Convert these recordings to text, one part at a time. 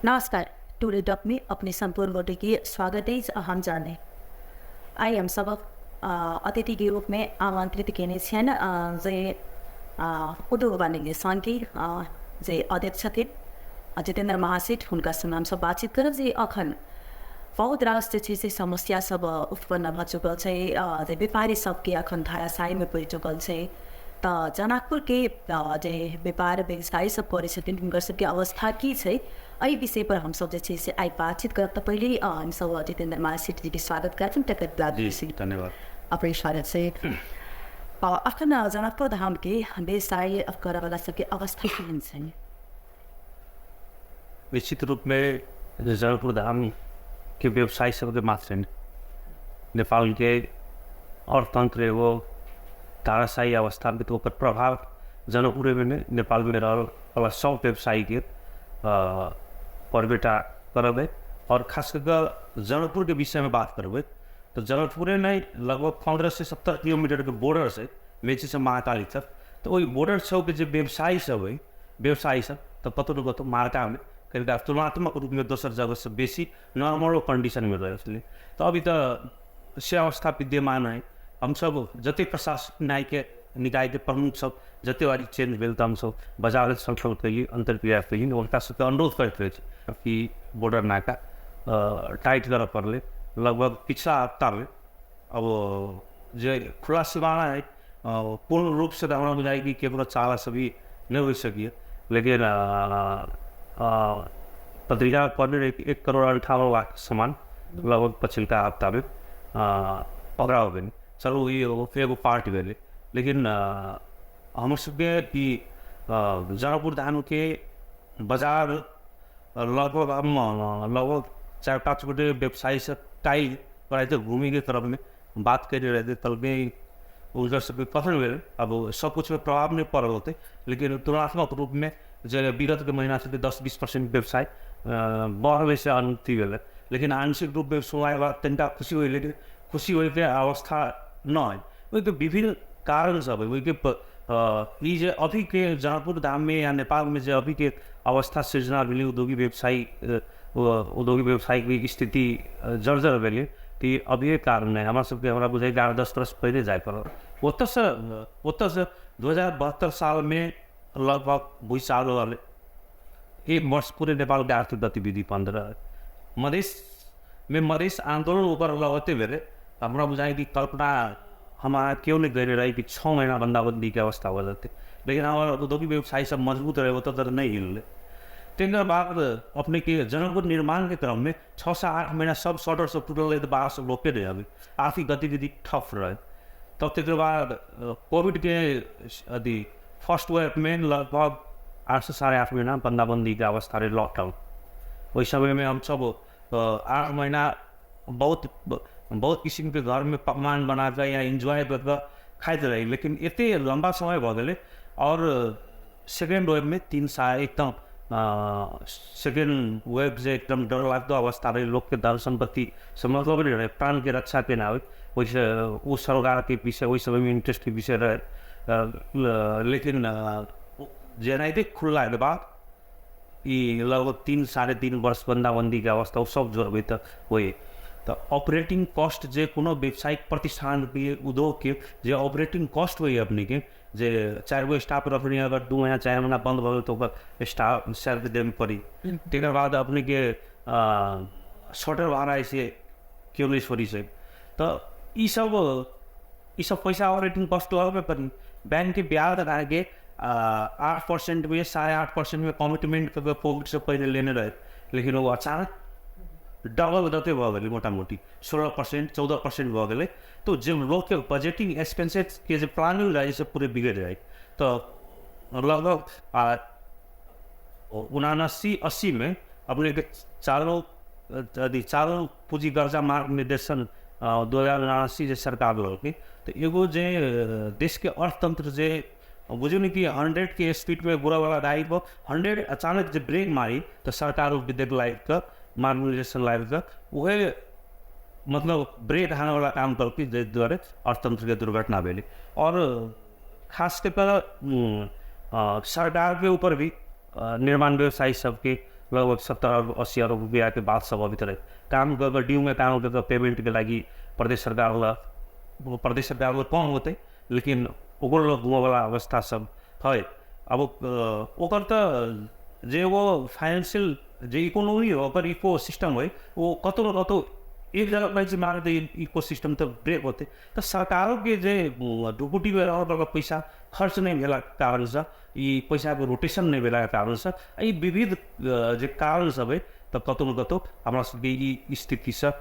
नमस्कार, today talk में अपने सम्पूर्ण गोटे के स्वागत अछि। हम जाने आइ हम सब अतिथि के रूप में आमंत्रित केने छियनि जे उद्योग वाणिज्य संघ के जे अध्यक्ष छथिन जितेंद्र महासेठ, हुनका संग हमसब बातचीत करब जे अखन बहुत रास जे छै से समस्या सब उत्पन्न भऽ चुकल छै, जे व्यापारी सबके अखन धराशायीमे पड़ि चुकल छै। तऽ जनकपुरके जे व्यापार व्यवसाय सब करै छथिन हुनकर सबके अवस्था की छै, एहि विषयपर हमसब जे छै से आइ बातचीत करब। तऽ पहिले हमसब जितेंद्र महासेठ जीके स्वागत करब, तकर बाद जी धन्यवाद। अपने स्वागत छै। अखन जनकपुर धामके व्यवसाय करऽवला सबके अवस्था केहन छै? निश्चित रूपमे जनकपुर धामके व्यवसाय सबके मात्र नेपालके अर्थतन्त्र एगो धाराशायी अवस्थामे, तऽ ओकर प्रभाव जनकपुरेमे नहि, नेपालमे रहल वाला सब व्यवसायीके पड़बेटा करबै। आओर खास कऽ कऽ जनकपुरके विषयमे बात करबै तऽ जनकपुरे नहि, लगभग 15 से 70 किलोमीटरके बॉर्डर छै मेचीसँ महाकाली तक। तऽ ओहि बॉर्डर सबके जे व्यवसायी सब अइ, व्यवसायी सब तऽ कतहु ने कतहु मार्कामे कनिटा तुलनात्मक रूपमे दोसर जगहसँ बेसी नॉर्मलो कन्डीशनमे रहै छलै। तऽ अभी तऽ से अवस्था विद्यमान अइ। हमसब जतेक प्रशासनिक न्यायके निकायके प्रमुख सब जतेक बारी चेंज भेल तऽ हमसब बजारक संकल्प कयली, अन्तर्क्रिया कयली, हुनका सबके अनुरोध करैत रहै छी कि बॉर्डर नाका टाइट करऽ पड़लै। लगभग पिछला हफ्तामे अब जे खुला सिवाना है पूर्ण रूपसँ तऽ हमरा बुझाइ कि केकरो चालासँ भी नहि हो सकैए, लेकिन पत्रिका पढ़ने रही कि 1 करोड़ 58 लाख सामान लगभग पछिलका हफ्तामे पकड़ाओ गेलै। चलू, ई एगो पार्ट भेलै, लेकिन हमर सबके ई जनकपुर धामके बजार लगभग हम लगभग 4-5 गोटे व्यवसायी सब काल्हि राति घूमीके क्रममे बात कयने रहै, तलमे हुनकर सबके कथन भेल। अब सब कुछमे प्रभाव नहि पड़ल होतै, लेकिन तुलनात्मक रूपमे जे विगतके महीना सबके 10-20% व्यवसाय बढ़लै से अनुभूति भेलै। लेकिन आंशिक रूपमे सुनलाके बाद तनिका खुशी होइ, लेकिन खुशी होइके अवस्था नहि। ओहिके विभिन्न कारण सब है। ओहिके ई जे अभीके जनकपुर धाममे या नेपालमे जे अभीके अवस्था सृजना भेलै, उद्योगी व्यवसायी उद्योगी व्यवसायिक स्थिति जर्जर भेलै, तऽ ई अभिये कारण है। हमरा सबके हमरा बुझाइ 8-10 वर्ष पहिले जाय पड़ल। ओतऽसँ ओतऽसँ 2072 सालमे लगभग भुइँचालो रहलै। एक वर्ष पूरे नेपालके आर्थिक गतिविधि बन्द रहै। मधेसमे मधेस आन्दोलन ओकर लगते भेलै। हमरा बुझाइ कि कल्पना हम अहाँ केओ नहि कयने रही कि 6 महीना बन्दाबन्दीके अवस्था भऽ जेतै, लेकिन हमर उद्योगी व्यवसायी सब मजबूत रहै, ओतऽ तक नहि हिललै। तकर बाद अपनेके जनकपुर निर्माणके क्रममे 6 से 8 महीना सब सटर सब टूटल रहै, तऽ बाहरसँ लोके नहि अबै, आर्थिक गतिविधि ठप रहै। तब तकर बाद कोविडके अथी फर्स्ट वेवमे लगभग 8 से 8.5 महीना बन्दाबन्दीके अवस्था रहै, लॉकडाउन। ओहि समयमे हमसब 8 महीना बहुत बहुत किसिमके घरमे पकवान बनाकऽ या इन्जॉय कऽ कऽ खाइत रही, लेकिन एते लम्बा समय भऽ गेलै। आओर सेकेंड वेवमे 3 साल एकदम सेकेंड वेव जे एकदम डरलाग्दो अवस्था रहै, लोकके धन सम्पत्ति से मतलब नहि रहै, प्राणके रक्षा केना होइ ओहिसँ ओ सरोकारके विषय ओहि समयमे इन्ट्रेस्टके विषय रहै। लेकिन जेनाहिते खुललाके बाद ई लगभग 3-3.5 वर्ष बन्दाबन्दीके अवस्था, ओ सब जोड़बै तऽ होइ तऽ ऑपरेटिंग कॉस्ट जे कोनो व्यावसायिक प्रतिष्ठानके उद्योगके जे ऑपरेटिंग कॉस्ट होइए, अपनेके जे चारि गो स्टाफ रखने, अगर 2 महीना 4 महीना बन्द भऽ गेल तऽ ओकर स्टाफ सैलरी देबे पड़ी। तकर बाद अपनेके शटर भाड़ा से केओ नहि छोड़ी छै, तऽ ई सब पैसा ऑपरेटिंग कॉस्ट लगबे करी। बैंकके ब्याज अहाँके 8%मे, 8.5%मे कमिटमेंट कऽ कोविडसँ पहिले लेने रहै, लेकिन ओ अचानक डबल जते भऽ गेलै, मोटामोटी 16%, 14% भऽ गेलै। तऽ जे लोकके बजटिंग एक्सपेंसेसके जे प्लानिंग रहै से पूरे बिगड़ि जाइ। तऽ लगभग 79-80मे अपनेके चालू अथी चालू पूँजी कर्जा मार्ग निर्देशन 2079 जे सरकार लेलकै, तऽ एगो जे देशके अर्थतन्त्र जे बुझू ने कि 100के स्पीडमे घुरऽवला गाड़ीपर 100 अचानक जे ब्रेक मारी, तऽ सरकार ओ विधेयक लाबि कऽ, मार्ग निर्देशन लाबि कऽ उहे मतलब ब्रेक हानैवला काम केलकै, जाहि दुआरे अर्थतन्त्रके दुर्घटना भेलै। आओर खास कऽ कऽ सरकारके ऊपर भी निर्माण व्यवसायी सबके लगभग 70 अरब 80 अरब रुपैआके बात सब अबैत रहे। काम कऽ कऽ ड्यूमे काम कऽ कऽ पेमेंटके लागि प्रदेश सरकार लग, प्रदेश सरकार लग कम होतै, लेकिन ओकरो लग घूमऽवला अवस्था सब है। अब ओकर तऽ जे एगो फाइनेंशियल जे इकोनॉमी हो, ओकर इको सिस्टम है, वो कतौ न कतौ एक जगह कहै छै मारे तऽ इको सिस्टम तऽ ब्रेक होतै। तऽ सरकारोके जे ढुकुटीमे रहल पैसा खर्च नहि भेलाके कारणसँ, ई पैसाके रोटेशन नहि भेलाके कारणसँ, ई विविध जे कारण सब है, तऽ कतौ न कतौ हमरा सबके ई स्थितिसँ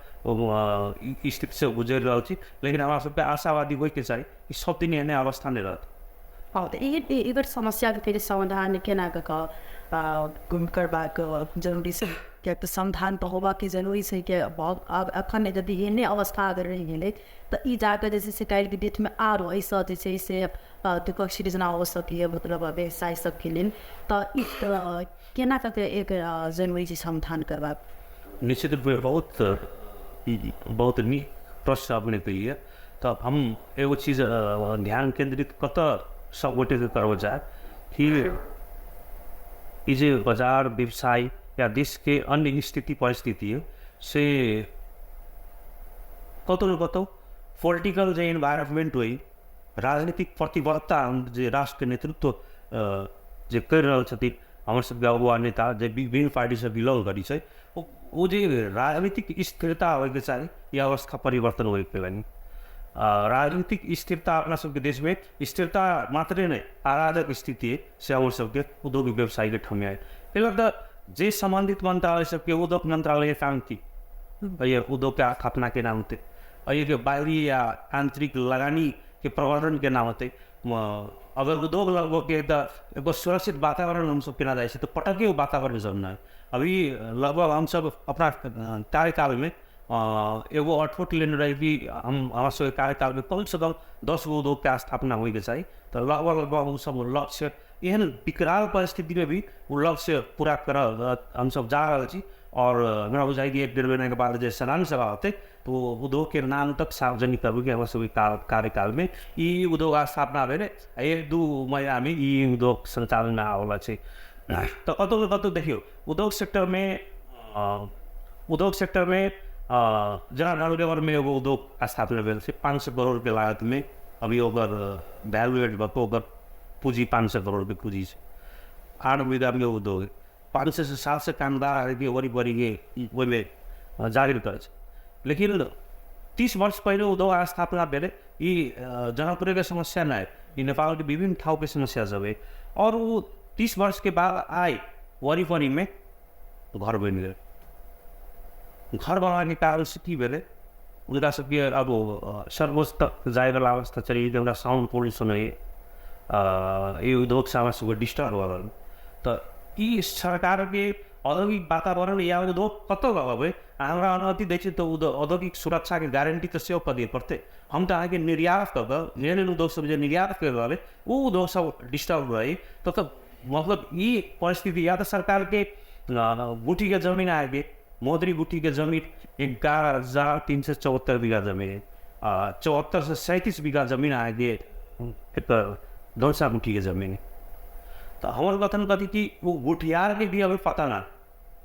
गुजरि रहल छी। लेकिन हमरा सबके आशावादी होइके चाही कि सब दिन एहने अवस्था नहि रहत। हँ, तऽ एकर समस्याके फेर समाधान केना कऽ कऽ करबाक जरूरी छै? किएक तऽ समाधान तऽ होबाके जरूरी छै कि बहुत आब एखन यदि एहने अवस्था अगर रहि गेलै तऽ ई जाकऽ जे छै से काल्हिके डेटमे आरो एहिसँ जे छै से दुःखक सृजना हो सकैए, मतलब व्यवसाय सबके लेल। तऽ ई केना कऽ के एक जरूरी छै समाधान करबाक? निश्चित रूपमे बहुत बहुत नीक प्रश्न अपने कहिए। तऽ हम एगो चीज ध्यान केन्द्रित कतऽ सब गोटेके करबऽ चाहब कि ई जे बाजार व्यवसाय या देशके अन्य स्थिति परिस्थिति है से कतौ न कतौ पोलिटिकल जे इन्वायरमेंट होइ, राजनीतिक प्रतिबद्धता जे राष्ट्रके नेतृत्व जे करि रहल छथिन हमर सबके अगुआ नेता जे विभिन्न पार्टीसँ बिलोंग करै छै, ओ जे राजनीतिक स्थिरता होइके चाही, ई अवस्था परिवर्तन होइके लागि राजनीतिक स्थिरता अपना सबके देशमे स्थिरता मात्रे नहि, अराजक स्थिति है से हमर सबके उद्योग व्यवसायके ठमियाए। एहि तऽ जे सम्बन्धित मन्त्रालय सबके, उद्योग मन्त्रालय काम की एहि उद्योगके स्थापना केना होतै, एहिके बाहरी या आन्तरिक लगानीके प्रवर्धन केना होतै। अगर उद्योग लगबऽके तऽ एगो सुरक्षित वातावरण हमसब केना जाइ छै, तऽ पटके वातावरण सब नहि। अभी लगभग हमसब अपना कार्यकालमे एगो अठोट लेने रही कि हम हमरा सबके कार्यकालमे कमसँ कम 10 गो उद्योगके स्थापना होइके चाही। तऽ लगभग लगभग ओ सब लक्ष्य एहन विकराल परिस्थितिमे भी ओ लक्ष्य पूरा कर हमसब जा रहल छी। और हमरा बुझाइ कि 1-1.5 महीनाके बाद जे साधारण सभा होतै तो उद्योगके नाम तक सार्वजनिक करबै कि हमरा सबके कार्यकालमे ई उद्योग स्थापना भेलै, 1-2 महीनामे ई उद्योग सञ्चालनमे आबैवला छै। तऽ कतौ न कतौ देखियौ उद्योग सेक्टरमे जेना नलगवरमे एगो उद्योग स्थापना भेल छै 500 करोड़के लागतमे। अभी ओकर वैल्यूएट भऽ कऽ ओकर पूँजी 500 करोड़के पूँजी छै। 8 बीघामे उद्योग 500 से 700 कामदार के वरिपरिके ओहिमे जागृत करै छै। लेकिन 30 वर्ष पहिले उद्योग स्थापना भेलै, ई जनकपुरके समस्या नहि, ई नेपालके विभिन्न ठाउँके समस्या सब है। और ओ 30 वर्षके बाद आइ वरिपरिमे घर बनि गेलै। घर बनाके कारण से की भेलै, हुनका सबके अब सर्वोच्च तक जाइवला अवस्था चलि गेलै, हुनका साउन्ड पोल्युसन है, ई उद्योग से हमरा सबके डिस्टर्ब भऽ रहल। तऽ ई सरकारके औद्योगिक वातावरण या उद्योग कतऽ लगबै, हमरा अनुमति दै छै तऽ औद्योगिक सुरक्षाके गारंटी तऽ सेहो कऽ दिअ पड़तै। हम तऽ अहाँके निर्यात कऽ कऽ एहन एहन उद्योग सब जे निर्यात करि रहल है ओ उद्योग सब डिस्टर्ब रहै। तऽ मतलब ई परिस्थिति या तऽ सरकारके गुठीके जमीन आबि गेल, मौद्रिक गुठीके जमीन 11,374 बीघा जमीन है, 74 से 37 बीघा जमीन आबि गेल एकर धौसा गुठीके जमीन है। तऽ हमर कथन कथी कि वो गुठियारके भी अभी पता ना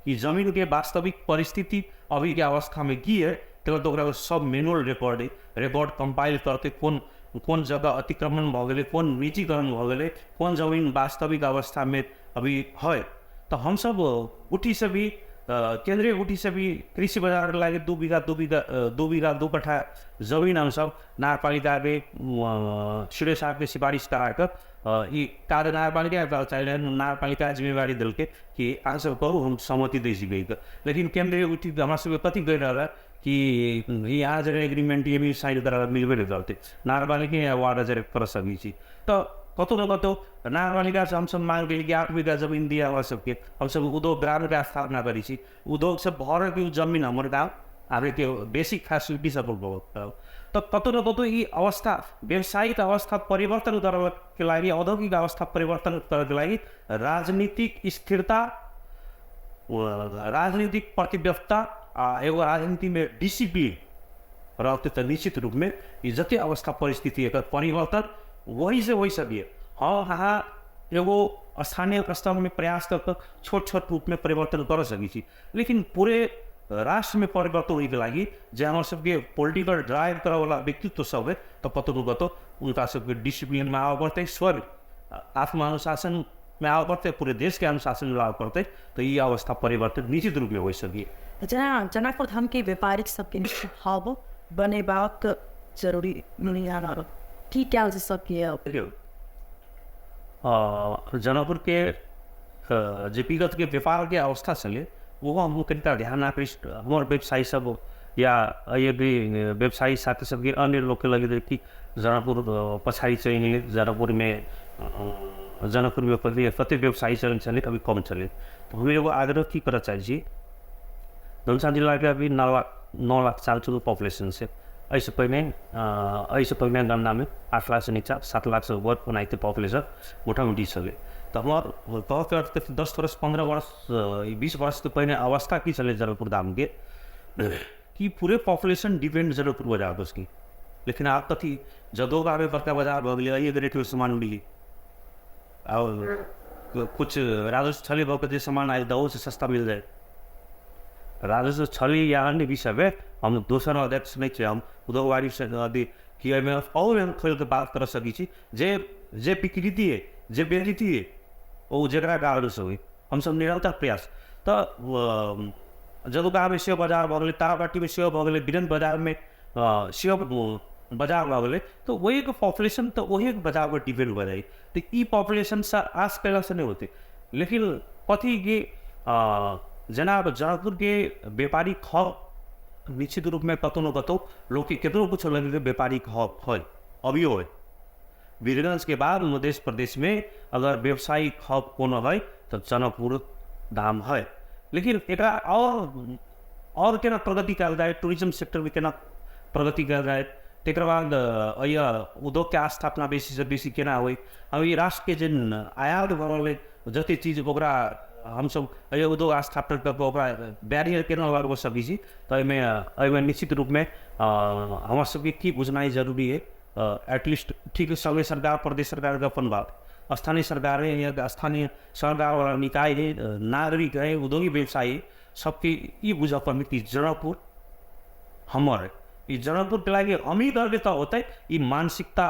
कि जमीनके वास्तविक परिस्थिति अभीके अवस्थामे की है। तकर तऽ ओकरा सब मैनुअल रिकॉर्ड है, रिकॉर्ड कंपाइल करते कोन कोन जगह अतिक्रमण भऽ गेलै, कोन निजीकरण भऽ गेलै, कोन जमीन वास्तविक अवस्थामे अभी है। तऽ हमसब गुठीसँ भी केन्द्रीय गुठीसँ भी कृषि बजारके लागि 2 बीघा 2 बीघा 2 बीघा 2 कट्ठा जमीन हमसब नगरपालिकाके सुरेश साहबके सिफारिस कराकऽ ई कार्य नगरपालिका चाहिए, नगरपालिका जिम्मेवारी देलकै कि अहाँ सब करू, हम सहमति दै छी कहिकऽ। लेकिन केन्द्रीय गुठी हमरा सबके कथी कहि रहल है कि यहाँ जरे एग्रीमेंट ये भी साइन करार मिलबे नहि करतै, नगरपालिका या वार्ड जरे कर सकै छी। तऽ कतौ न कतौ नगरपालिकासँ हमसब मांग केली कि 8 बीघा जमीन दिअ हमरा सबके, हमसब उद्योग ग्रामके स्थापना करै छी, उद्योगसँ भरल ओ जमीन हमर गाँव आबेके बेसिक फैसिलिटी सब उपभोग। तऽ कतौ न कतौ ई अवस्था व्यावसायिक अवस्था परिवर्तन करऽके लागि, औद्योगिक अवस्था परिवर्तन करऽके लागि राजनीतिक स्थिरता, राजनीतिक प्रतिबद्धता आ एगो राजनीतिमे डिसिप्लिन रहतै तऽ निश्चित रूपमे ई जते अवस्था परिस्थिति एकर परिवर्तन वही से होइ सकिए। हँ, अहाँ एगो स्थानीय स्तरमे प्रयास कऽ कऽ छोट छोट रूपमे परिवर्तन कर सकै छी, लेकिन पूरे राष्ट्रमे परिवर्तन होइके लागि जे हमर सबके पोलिटिकल ड्राइव करऽवला व्यक्तित्व सब है, तऽ कतौ न कतौ हुनका सबके डिसिप्लिनमे आबऽ पड़तै, स्वयं आत्मानुशासनमे आबऽ पड़तै, पूरे देशके अनुशासनमे आबऽ पड़तै, तऽ ई अवस्था परिवर्तन निश्चित रूपमे होइ सकी। जेना जनकपुर धामके व्यापारिक सबके हब बनेबाक जरूरी की कयल जा सकैए? देखियौ, जनकपुरके जे विगतके व्यापारके अवस्था छलै ओहो हम कनिटा ध्यान आकृष्ट हमर व्यवसायी सब या यदि व्यवसायी साथी सबके अन्य लोकके लगैत कि जनकपुर पछाडि चलि गेलै, जनकपुरमे पहिले कते व्यवसायी चलै छलै, अभी कम छलै। तऽ हम एगो आग्रह की करऽ चाहै छी, धनुषा जिलाके अभी 9 लाख 4 लाख पॉपुलेशन छै। एहिसँ पहिने गणनामे 8 लाखसँ नीचा, 7 लाखसँ ऊपर ओनाहिते पॉपुलेशन मोटामोटी छलै। तऽ हमर कहऽके अर्थ 10 वर्ष, 15 वर्ष, 20 वर्षके पहिने अवस्था की छलै जनकपुर धामके कि पूरे पॉपुलेशन डिपेंड जनकपुर बजार पर की, लेकिन आब कथी जदोगामे बड़का बाजार भऽ गेलै, एहि रेटमे सामान मिली और कुछ राजस्व छली भऽ के जे सामान आयल तऽ ओहोसँ सस्ता मिल जाए। राजस्व छली या अन्य विषयमे हम दोसर अध्यक्ष नहि छी, हम उद्योगवादी से अथी कि एहिमे और हम खोलि कऽ बात कर सकै छी। जे जे विकृति है, जे बेरीति है, ओ जकरा कारणसँ होइ, हमसब निरन्तर प्रयास। तऽ जदुकामे सेहो बजार भऽ गेलै, ताराबाटीमे सेहो भऽ गेलै, बिरन बजारमे सेहो बजार भऽ गेलै, तऽ ओहिके पॉपुलेशन तऽ ओही बजारपर डिपेंड भऽ जाइ। तऽ ई पॉपुलेशनसँ आस कयलासँ नहि होतै। लेकिन कथी कि जेना आब जनकपुरके व्यापारिक हब निश्चित रूपमे कतहु न कतहु लोकके केतनो कुछो लगेतै, व्यापारिक हब है, अभियो है। वीरगंजके बाद मध्य प्रदेशमे अगर व्यावसायिक हब कोनो है तऽ जनकपुर धाम है। लेकिन एकरा और केना प्रगति कयल जाय, टूरिज्म सेक्टरमे केना प्रगति कयल जाय, तकर बाद एहि उद्योगके स्थापना बेसीसँ बेसी केना होइ, हम ई राष्ट्रके जे आयात भऽ रहल है जते चीज, ओकरा हमसब एहि उद्योग स्थापना कऽ कऽ ओकरा बैरियर केना लगबऽ सकै छी। तऽ एहिमे एहिमे निश्चित रूपमे हमर सबके की बुझनाइ जरूरी है, एटलीस्ट ठीक है, सगळे सरकार, प्रदेश सरकारके अपन बात, स्थानीय सरकार है या स्थानीय सरकारवाला निकाय है, नागरिक है, उद्योगी व्यवसायी, सबके ई बुझऽ पड़लै कि जनकपुर हमर है। ई जनकपुरके लागि हमही करबै तऽ होतै, ई मानसिकता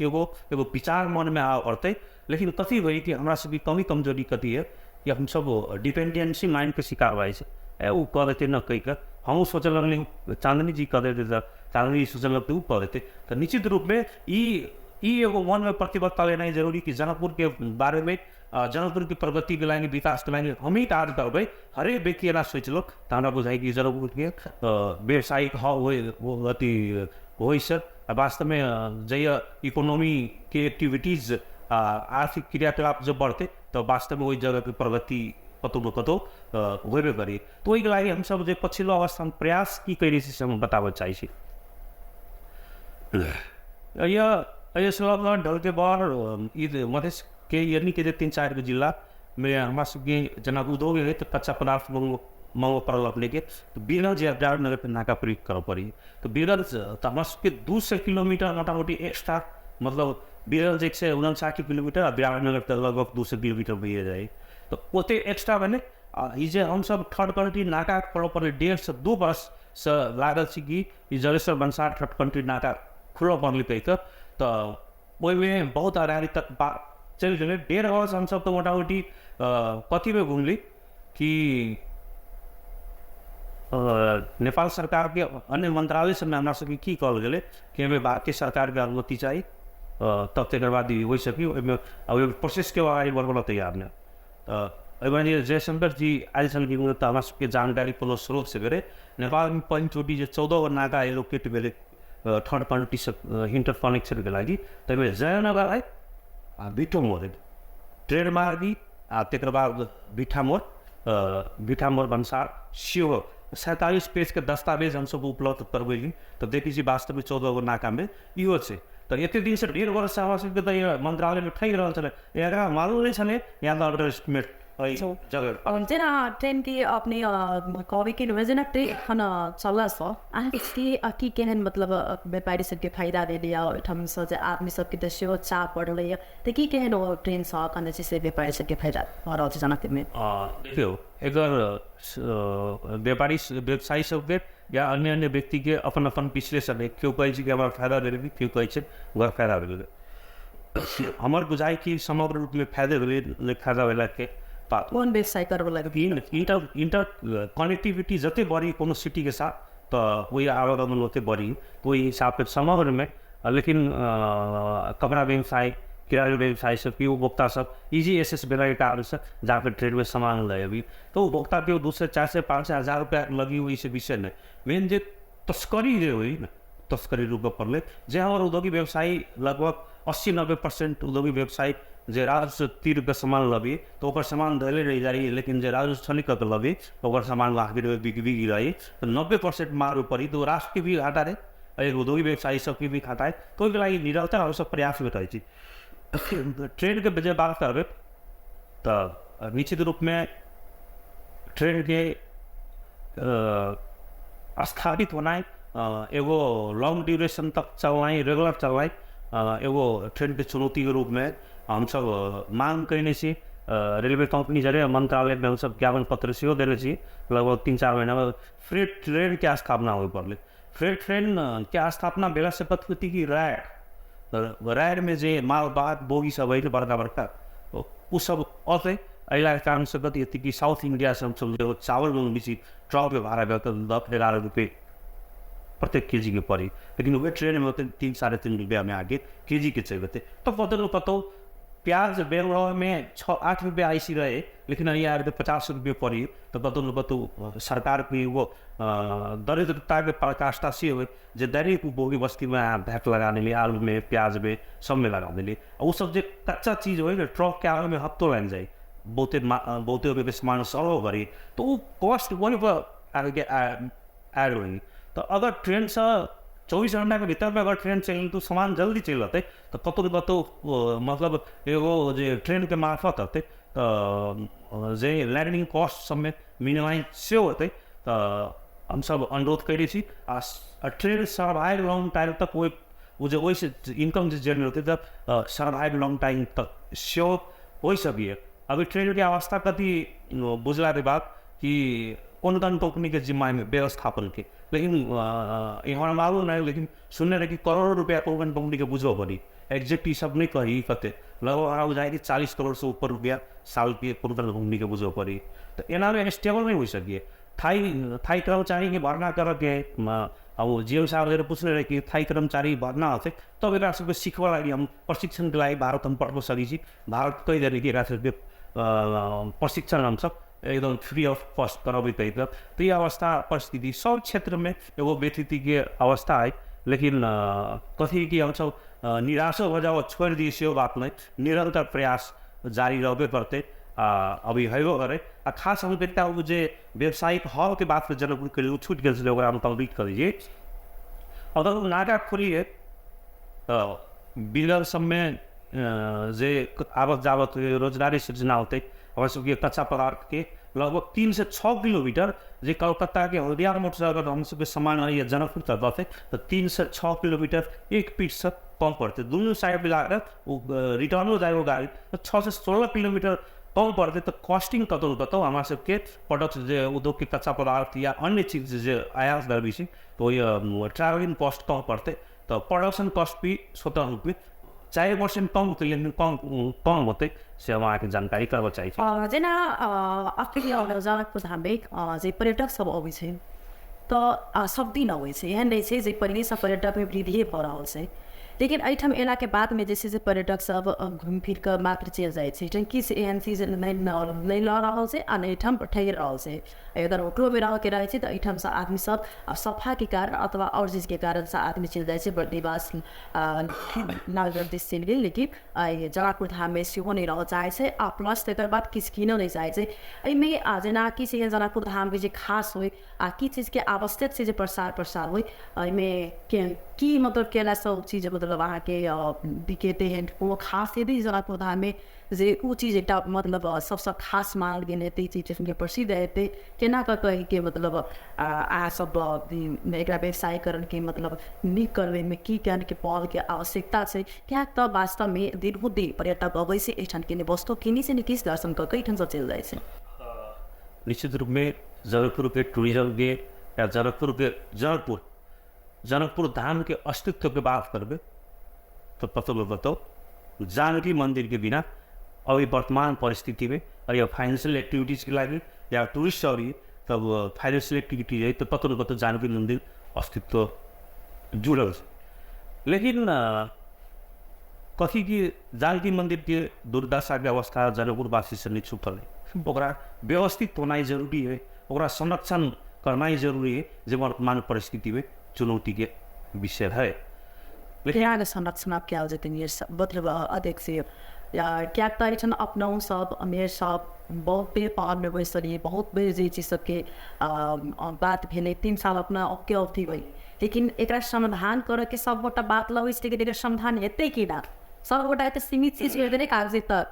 एगो एगो विचार मनमे आबऽ पड़तै। लेकिन कथी होइ कि हमरा सबके कमी कमजोरी कथी है कि हमसब डिपेंडेंसी माइंडके शिकार भऽ जाइ छै। ए ओ कऽ देतै न कहि कऽ हमहूँ सोचऽ लगली, चाँदनी जी कऽ देतै तऽ चाँदनी जी सोचऽ लगतै ओ कऽ देतै। तऽ निश्चित रूपमे ई ई एगो मनमे प्रतिबद्धता लेनाइ जरूरी कि जनकपुरके बारेमे, जनकपुरके प्रगतिके लागि, विकासके लागि हमही काज करबै। हरेक व्यक्ति एना सोचि तऽ हमरा बुझाइ कि जनकपुरके व्यावसायिक हब होइ अथी होइसँ वास्तवमे जहिया इकोनॉमीके एक्टिविटीज, आर्थिक क्रियाकलाप जब बढ़तै तऽ वास्तवमे ओहि जगहके प्रगति कतहु न कतहु होबे करी। तऽ ओहिके लागि हमसब जे पछिल्लो अवस्थामे प्रयास की करै छी से हम बताबऽ चाहै छी। एहिसँ लऽ कऽ ढल्केबर ई मधेसके यानी जे तीन चारि गो जिलामे हमरा सबके जेना उद्योग है तऽ कच्चा पदार्थ मङ्गबऽ पड़ल अपनेके, तऽ बीरगंज या विराटनगरके नाका प्रयोग करऽ पड़ी। तऽ बीरगंज तऽ हमरा सबके 200 किलोमीटर मोटामोटी एक्स्ट्रा, मतलब बीरगंज 159 किलोमीटर आ विराटनगर तऽ लगभग 200 किलोमीटर भइए जाइ, तऽ ओते एक्स्ट्रा भेलै। आ ई जे हमसब थर्ड कंट्री नाका खोलऽ पड़लै, 1.5 से 2 वर्षसँ लागल छी कि ई जलेश्वर भन्सार थर्ड कंट्री नाका खोलऽ पड़लै कहि कऽ, तऽ ओहिमे बहुत अगाडि तक बात चलि गेलै। 1.5 वर्ष हमसब तऽ मोटामोटी कथीमे घुमली कि नेपाल सरकारके अन्य मन्त्रालय सबमे हमरा सबके की कहल गेलै कि एहिमे भारतीय सरकारके अनुमति चाही, तब तकर बाद ई होइ सकी। ओहिमे ओहि प्रोसेसके अगाडि बढ़बऽ तैयार नहि। तऽ एहिमे जे जयशंकर जी आयल छलखिन तऽ हमरा सबके जानकारी कोनो स्रोतसँ भेलै, नेपालमे पहिलचोटि जे 14 गो नाका एलोकेट भेलै थर्ड कंट्रीसँ इन्टर कनेक्सनके लागि, ताहिमे जयनगर है आ भिट्ठो है, ट्रेड मार्गी आ तकर बाद भिट्ठामोड़, भिट्ठामोड़ भन्सार सेहो 47 पेजके दस्तावेज हमसब उपलब्ध करबेली, तऽ देखै छी वास्तवमे 14 गो नाकामे इहो छै। तऽ एते दिनसँ, 1.5 वर्षसँ हमरा सबके तऽ मन्त्रालयमे ठकि रहल छलै, एकरा मालूम नहि छलै, यहाँ तऽ अंडर एस्टिमेट जगह। जेना ट्रेनके अपने कहबै कि जेना ट्रेन एखन चललासँ अहाँके की केहन मतलब व्यापारी सबके फायदा भेलैए, ओहिठामसँ जे आदमी सबके तऽ सेहो चाह बढ़लैए, तऽ की केहन ओ ट्रेनसँ एखन जे छै से व्यापारी सबके फायदा भऽ रहल छै जनकपुरमे? देखियौ, एकर व्यापारी व्यवसायी सबके या अन्य अन्य व्यक्तिके अपन अपन विश्लेषण है। केओ कहै छै कि हमरा फायदा भेलै, केओ कहै छै ओकरा फायदा भेलै। हमर बुझाइ कि समग्र रूपमे फायदे भेलै, फायदा भेलाके बात कोन व्यवसाय करबला इंटर कनेक्टिविटी जते बढ़ी कोनो सिटीके साथ तऽ ओहि आवागमन ओते बढ़ी, ओहि हिसाबके समग्रमे। लेकिन कपड़ा व्यवसाय, किराना व्यवसाय सब कि उपभोक्ता सब इजी एसेस भेलाके कारणसँ जाकर ट्रेनमे सामान लै अभी तऽ उपभोक्ता के 200, 400, 500, 1000 रुपया लगी ओहिसँ विषय नहि। मेन जे तस्करी जे होइ ने, तस्करी रूपमे पड़लै जे हमर उद्योगी व्यवसायी लगभग 80-90% उद्योगी व्यवसायी जे राजस्व 3 रुपया सामान लबी तऽ ओकर सामान धैले रहि जाइ, लेकिन जे राजस्व छली कऽ के लबी तऽ ओकर सामान आखिर बिक रही, तऽ 90% मार पड़ी, तऽ राष्ट्रके भी घाटा रहै, एक उद्योगी व्यवसायी सबके भी घाटा है। तऽ ओहिके लागि निरन्तर हमसब प्रयासमे रहै छी। ट्रेनके जे बात करबै तऽ निश्चित रूपमे ट्रेनके स्थापित होनाइ, एगो लॉन्ग ड्यूरेशन तक चलनाइ, रेगुलर चलनाइ एगो ट्रेनके चुनौतीके रूपमे हमसब मांग कयने छी। रेलवे कंपनी जरे मंत्रालयमे हमसब ज्ञापन पत्र सेहो देने छी। लगभग 3-4 महीनामे फ्रेट ट्रेनके स्थापना होइ पड़लै। फ्रेट ट्रेनके स्थापना भेलासँ कथी कि रैडमे जे मालवाहक बोगी सब है बड़का बड़का ओ सब अतै। एहि कारणसँ कथी हेतै कि साउथ इंडियासँ हमसब जे चावल मँगबै छी ट्रकमे भाड़ा भए तऽ 10-11 रुपये प्रत्येक के जी के पड़ी, लेकिन वह ट्रेनमे होतै 3-3.5 रुपयामे आगे के जी के चलि हेतै। तऽ कतौ न कतौ प्याज बेंगलोरमे 6-8 रुपया ऐसी रहे, लेकिन यहाँ आबि 50 रुपये पड़ी, तऽ कतौ न कतौ सरकारके एगो दरिद्रताके पराकाष्ठा से होइ जे दैनिक उपभोगी वस्तुमे अहाँ भैट लगा देलियै, आलूमे, प्याजमे, सबमे लगा देलियै। ओ सब जे कच्चा चीज होइ ने ट्रकके आबैमे हफ्तो लागि जाइ, बहुते बहुते ओहिके सामान सड़ो करी, तऽ ओ कॉस्ट वहीँपर आबिके ऐड होइ। तऽ अगर ट्रेनसँ 24 घंटाके भीतरमे अगर ट्रेन चलि तऽ सामान जल्दी चलि रहतै, तऽ कतौ न कतौ मतलब एगो जे ट्रेनके मार्फत हेतै तऽ जे लैंडिंग कॉस्ट सबमे मिनिमाइज सेहो हेतै। तऽ हमसब अनुरोध करै छी आ ट्रेन सर्वाइव लॉन्ग टाइम तक ओ जे ओहिसँ इनकम जे जेनरेट हेतै तऽ सर्वाइव लॉन्ग टाइम तक सेहो होइ सकैए। अभी ट्रेनके अवस्था कति बुझलाके बाद कि कोन कोन कंपनीके जिम्मामे व्यवस्थापनके, लेकिन यहाँ मालूम नहीं, लेकिन सुनने रहे कि करोड़ों रुपया कोन कंपनीके बुझबो पड़ी, एग्जैक्ट ई सब नहीं कही कते, लगभग हमरा बुझाइ कि 40 करोड़ से ऊपर रुपया साल के कोन कंपनीके बुझबो पड़ी। तऽ एनामे स्टेबल नहीं हो सकिए। थाई कर्मचारीके भर्ना करके अब जी एम साहब पूछने रहे कि थाई कर्मचारी भर्ना होतै तब एकरा सबके सिखबऽ लागि हम प्रशिक्षणके लागि भारत हम पठबऽ सकै छी। भारत कहि देने कि एकरा सबके प्रशिक्षण हमसब एकदम फ्री ऑफ कॉस्ट करबै तै। तऽ ई अवस्था परिस्थिति सब क्षेत्रमे एगो व्यथितिके अवस्था है, लेकिन कथी कि हमसब निराशो भऽ जाउ छोड़ि दी सेहो बात नहि, निरन्तर प्रयास जारी रहबे करतै आ अभी हेबो करै। आ खास हम एकटा ओ जे व्यावसायिक हॉलके बात जनकपुर के लिए छूटि गेल छलै ओकरा हम कम्प्लीट करै छी। अगर ओ नाका खोलिए तऽ बिलर सबमे जे आवत जावत रोजगारी सृजना होतै, हमरा सबके कच्चा पदार्थके लगभग 3 से 6 किलोमीटर जे कलकत्ताके हल्दिया मोड़सँ अगर हम सबके सामान या जनकपुर तक रहतै तऽ 3 से 6 किलोमीटर एक पीठसँ कम पड़तै। दुनू साइड मिलाकर ओ रिटर्नो जाए गाड़ी तऽ 6 से 16 किलोमीटर कम पड़तै। तऽ कॉस्टिंग कतौ कतौ हमरा सबके प्रोडक्ट जे उद्योगके कच्चा पदार्थ या अन्य चीज जे आयात करबै छी तऽ ओहि ट्रैवलिंग कॉस्ट कम पड़तै, तऽ प्रोडक्शन कॉस्ट भी स्वतः रूपमे 4% कम होतै, लेकिन कम कम होतै, से हम अहाँके जानकारी करबऽ चाहै छी। जेना अखन जनकपुर धाममे जे पर्यटक सब अबै छै तऽ सब दिन अबै छै, एहन नहि छै जे पहिनेसँ पर्यटकमे वृद्धिए भऽ रहल छै, लेकिन एहिठाम अयलाके बादमे जे छै से पर्यटक सब घुमि फिर कऽ मात्र चलि जाइ छै। एहिठाम किछु एहन चीज नहि लऽ रहल छै आ नहि एहिठाम ठहरि रहल छै। अगर होटलोमे रहऽके रहै छै तऽ एहिठामसँ आदमी सब सफाके कारण अथवा आओर चीजके कारणसँ आदमी चलि जाइ छै, बर्दिवास नागरिक दिस चलि गेल, लेकिन जनकपुर धाममे सेहो नहि रहऽ चाहै छै आ प्लस तकर बाद किछु कीनऽ नहि चाहै छै। एहिमे जेना किछु एहन जनकपुर धामके जे खास होइ आ की चीजके आवश्यक छै जे प्रसार प्रसार होइ, एहिमे की मतलब केलासँ ओ चीज मतलब अहाँके बिकेतै? एहन कोनो खास हेतै जनकपुर धाममे जे ओ चीज एकटा मतलब सबसँ खास मानल गेल हेतै, ई चीज प्रसिद्ध हेतै? केना कऽ कऽ एहिके मतलब अहाँ सब एकरा व्यवसायीकरणके मतलब नीक करबैमे की के पहलके आवश्यकता छै? किएक तऽ वास्तवमे दिनहुँ दिन पर्यटक अबै छै एहिठामके वस्तु किनै छै ने किछु दर्शन कऽ कऽ एहिठामसँ चलि जाइ छै। निश्चित रूपमे जनकपुरके टूरिज्मके या जनकपुरके जनकपुर जनकपुर धामके अस्तित्वके बात करबै तऽ कतौ कतौ जानकी मन्दिरके बिना अभी वर्तमान परिस्थितिमे और या फाइनेंशियल एक्टिविटीजके लागि या टूरिस्ट अभी तब फाइनेंशियल एक्टिविटी है तऽ कतौ न कतौ जानकी मन्दिर अस्तित्व जुड़ल छै। लेकिन कथी कि जानकी मन्दिरके दुर्दशाके अवस्था जनकपुरवासीसँ नहि छुपल है। ओकरा व्यवस्थित होनाइ जरूरी है, ओकरा संरक्षण करनाइ जरूरी है, जे वर्तमान परिस्थितिमे चुनौतीके विषय है। केना संरक्षण आब कयल जेतै मतलब अध्यक्ष? किएक तऽ एहिठाम अपनहुँ सब मेयर सब बहुत बेर पहलमे बैसलियै, बहुत बेर जे चीज सबके बात भेलै, 3 साल अपना के अवधि भेलै, लेकिन एकरा समाधान करऽके सबगोटा बात लगै छै, लेकिन एकर समाधान हेतै कि ना? सबगोटा एते सीमित चीज हेतै ने कागजे तक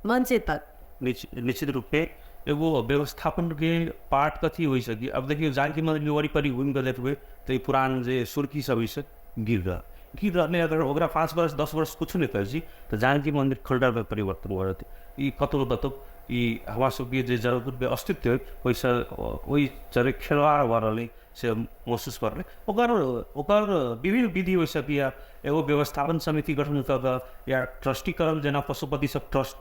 मंचे तक। निश्चित रूपमे एगो व्यवस्थापनके पार्ट कथी होइ छै कि अब देखियौ जानकी मन्दिर वरिपरि घुमि कऽ देखबै तऽ ई पुरान जे सुर्खी सब है से गिर रहले। अगर ओकरा 5 वर्ष 10 वर्ष कुछ नहि करै छी तऽ जानकी मन्दिर खण्डरमे परिवर्तन भऽ जेतै। ई कतौ कतौ ई हमरा सबके जे जनकपुरके अस्तित्व है ओहिसँ ओहि तरह खेलवाड़ भऽ रहलै से महसूस करलै। ओकर ओकर विभिन्न विधि होइ सकैए, एगो व्यवस्थापन समिति गठन कऽ कऽ या ट्रस्टीकरण, जेना पशुपति सब ट्रस्ट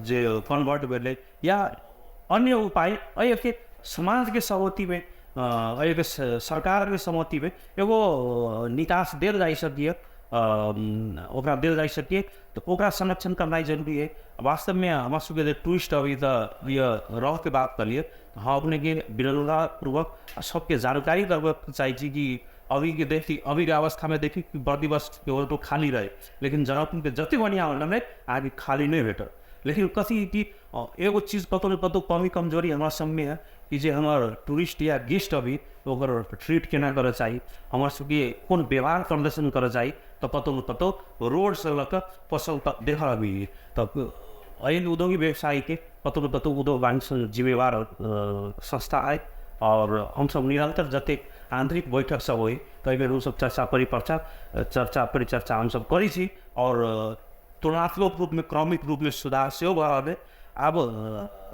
जे कन्वर्ट भेलै, या अन्य उपाय। एहिके समाजके सहमतिमे, एहिके सरकारके सहमतिमे एगो निकास देल जाइ सकैए, ओकरा देल जाइ सकैए तऽ ओकरा संरक्षण करनाइ जरूरी है। वास्तवमे हमरा सबके जे टूरिस्ट अभी तऽ रहके बात करिए, हम अपनेके विनम्रतापूर्वक सबके जानकारी करबऽ चाहै छी कि अभीके देखी अभीके अवस्थामे देखी कि प्रतिवर्ष के ऑटो खाली रहे, लेकिन जनकपुरके जते बढ़िआँ होटल है अहाँके खाली नहि भेटत। लेकिन कथी कि एगो चीज कतौ ने कतौ कमी कमजोरी हमरा सबमे है कि जे हमर टूरिस्ट या गेस्ट अभी ओकर ट्रीट केना करऽ चाही, हमर सबके कोन व्यवहार प्रदर्शन करऽ चाही, तऽ कतौ ने कतौ रोडसँ लऽ कऽ पसल तक देखऽ अभी तऽ एहि उद्योगी व्यवसायीके कतौ ने कतौ उद्योग वाणिज्य जिम्मेवार संस्था है। और हमसब निरन्तर जतेक आन्तरिक बैठक सब होइ ताहिमे हमसब चर्चा परिचर्चा चर्चा परिचर्चा हमसब करै छी और तुलनात्मक रूपमे क्रमिक रूपमे सुधार सेहो भऽ रहल है। आब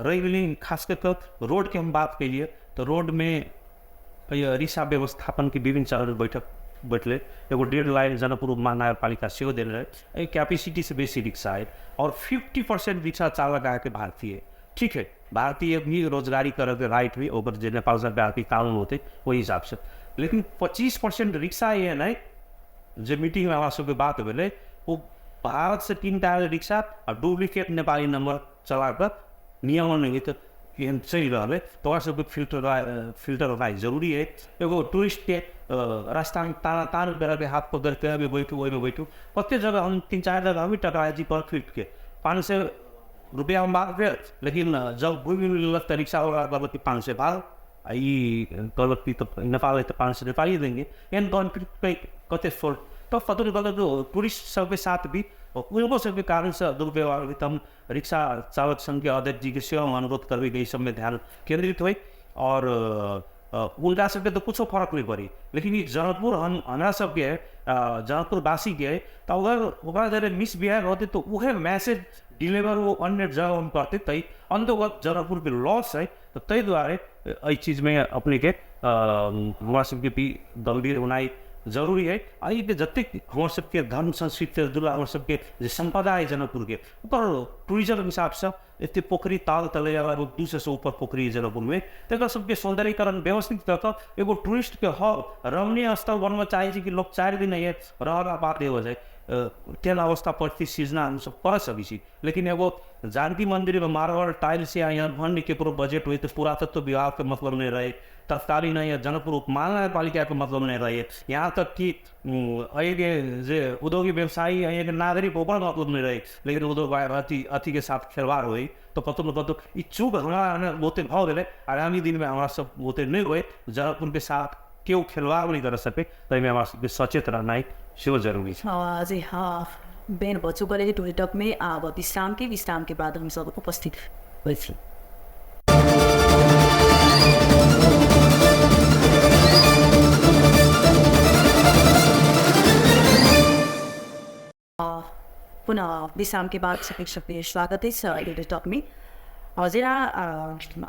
रहि गेलै खास कऽ कऽ रोडके हम बात केलिए तऽ रोडमे रिक्सा व्यवस्थापनके विभिन्न चरण बैठक बैठलै, एगो 1.5 लाख जनकपुर महानगरपालिका सेहो देने रहै, एहि कैपेसिटीसँ बेसी रिक्सा है और 50% रिक्सा चालक अहाँके भारतीय। ठीक है, भारतीय भी रोजगारी करऽके राइट भी ओकर जे नेपाल सरकारके कानून होतै ओहि हिसाबसँ, लेकिन 25% रिक्सा एहन है जे मीटिंगमे हमरा सबके बात भेलै ओ भारतसँ 3टा रिक्सा आ डुप्लिकेट नेपाली नम्बर चला कऽ नियमन नहि तऽ एहन चलि रहल है, तऽ ओकरा सबके फिल्टर होनाइ जरूरी है। एगो टूरिस्टके रास्तामे ताना तान बेराके हाथ पकड़ि कऽ एहिमे बैठू ओहिमे बैठू, कतेक जगह हम 3-4 जगह हम टकराइ छी कॉन्फ्लिक्टके 500 रुपया हम बात भेल, लेकिन जब घुमि लेलक तऽ रिक्शावला कहलक कि 500 भाग, आ ई कहलक कि तऽ नेपाल है तऽ 500 नेपाली देंगे, एहन कॉन्फ्लिक्ट कतेक सोल। तऽ कतौ ने कतौ टूरिस्ट सबके साथ भी उनको सबके कारणसँ दुर्व्यवहार होइ। तऽ हम रिक्शा चालक संघके अध्यक्ष जीके सेहो हम अनुरोध करबै कि एहि सबमे ध्यान केन्द्रित होइ और हुनका सबके तऽ कुछो फरक नहि पड़ी, लेकिन ई जनकपुर हमरा सबके जनकपुरवासीके है, तऽ अगर ओकरा जरे मिसबिहेव होतै तऽ उहे मैसेज डिलीवर ओ अन्य जगहमे करतै, तै अन्तगत जनकपुरके लॉस है। तऽ ताहि दुआरे एहि चीजमे अपनेके हमरा सबके भी गम्भीर होनाइ जरूरी है। एहिके जतेक हमर सबके धर्म संस्कृति जुड़ल हमर सबके जे सम्पदा है जनकपुरके, ओकर टूरिज्म हिसाबसँ एते पोखरी ताल तलैया 200 से ऊपर पोखरी है जनकपुरमे, तकर सबके सौन्दर्यीकरण व्यवस्थित कऽ कऽ एगो टूरिस्टके हब रमणीय स्थल बनबऽ चाहै छी कि लोक 4 दिन अइए रहला बादे हो जाए, तेहन अवस्था परिस्थिति सिर्जना हमसब कऽ सकै छी। लेकिन एगो जानकी मन्दिरमे मार्बल टाइल्स या यहाँ अन्य केकरो बजट होइ तऽ पुरातत्व विभागके मतलब नहि रहै, तत्कालीन यहाँ जनकपुर उपमहानगरपालिकाके मतलब नहि रहै, यहाँ तक कि एहिके जे उद्योगी व्यवसायी एहिके नागरिक ओकर मतलब नहि रहै, लेकिन उद्योग अथीके साथ खेलवाड़ होइ तऽ कतहु ने कतहु ई चूक हमरा बहुते भऽ गेलै। आगामी दिनमे हमरा सब ओते नहि होइ, जनकपुरके साथ केओ खेलवाड़ नहि कर सकै, ताहिमे हमरा सबके सचेत रहनाइ सेहो जरूरी छै। जी हाँ, बेन भऽ चुकल अछि टुडे टॉकमे। आब विश्रामके बाद हमसब उपस्थित होइ छी। पुनः विश्राम के बाद सबै सबके स्वागत अछि टुडे टॉकमे। जेना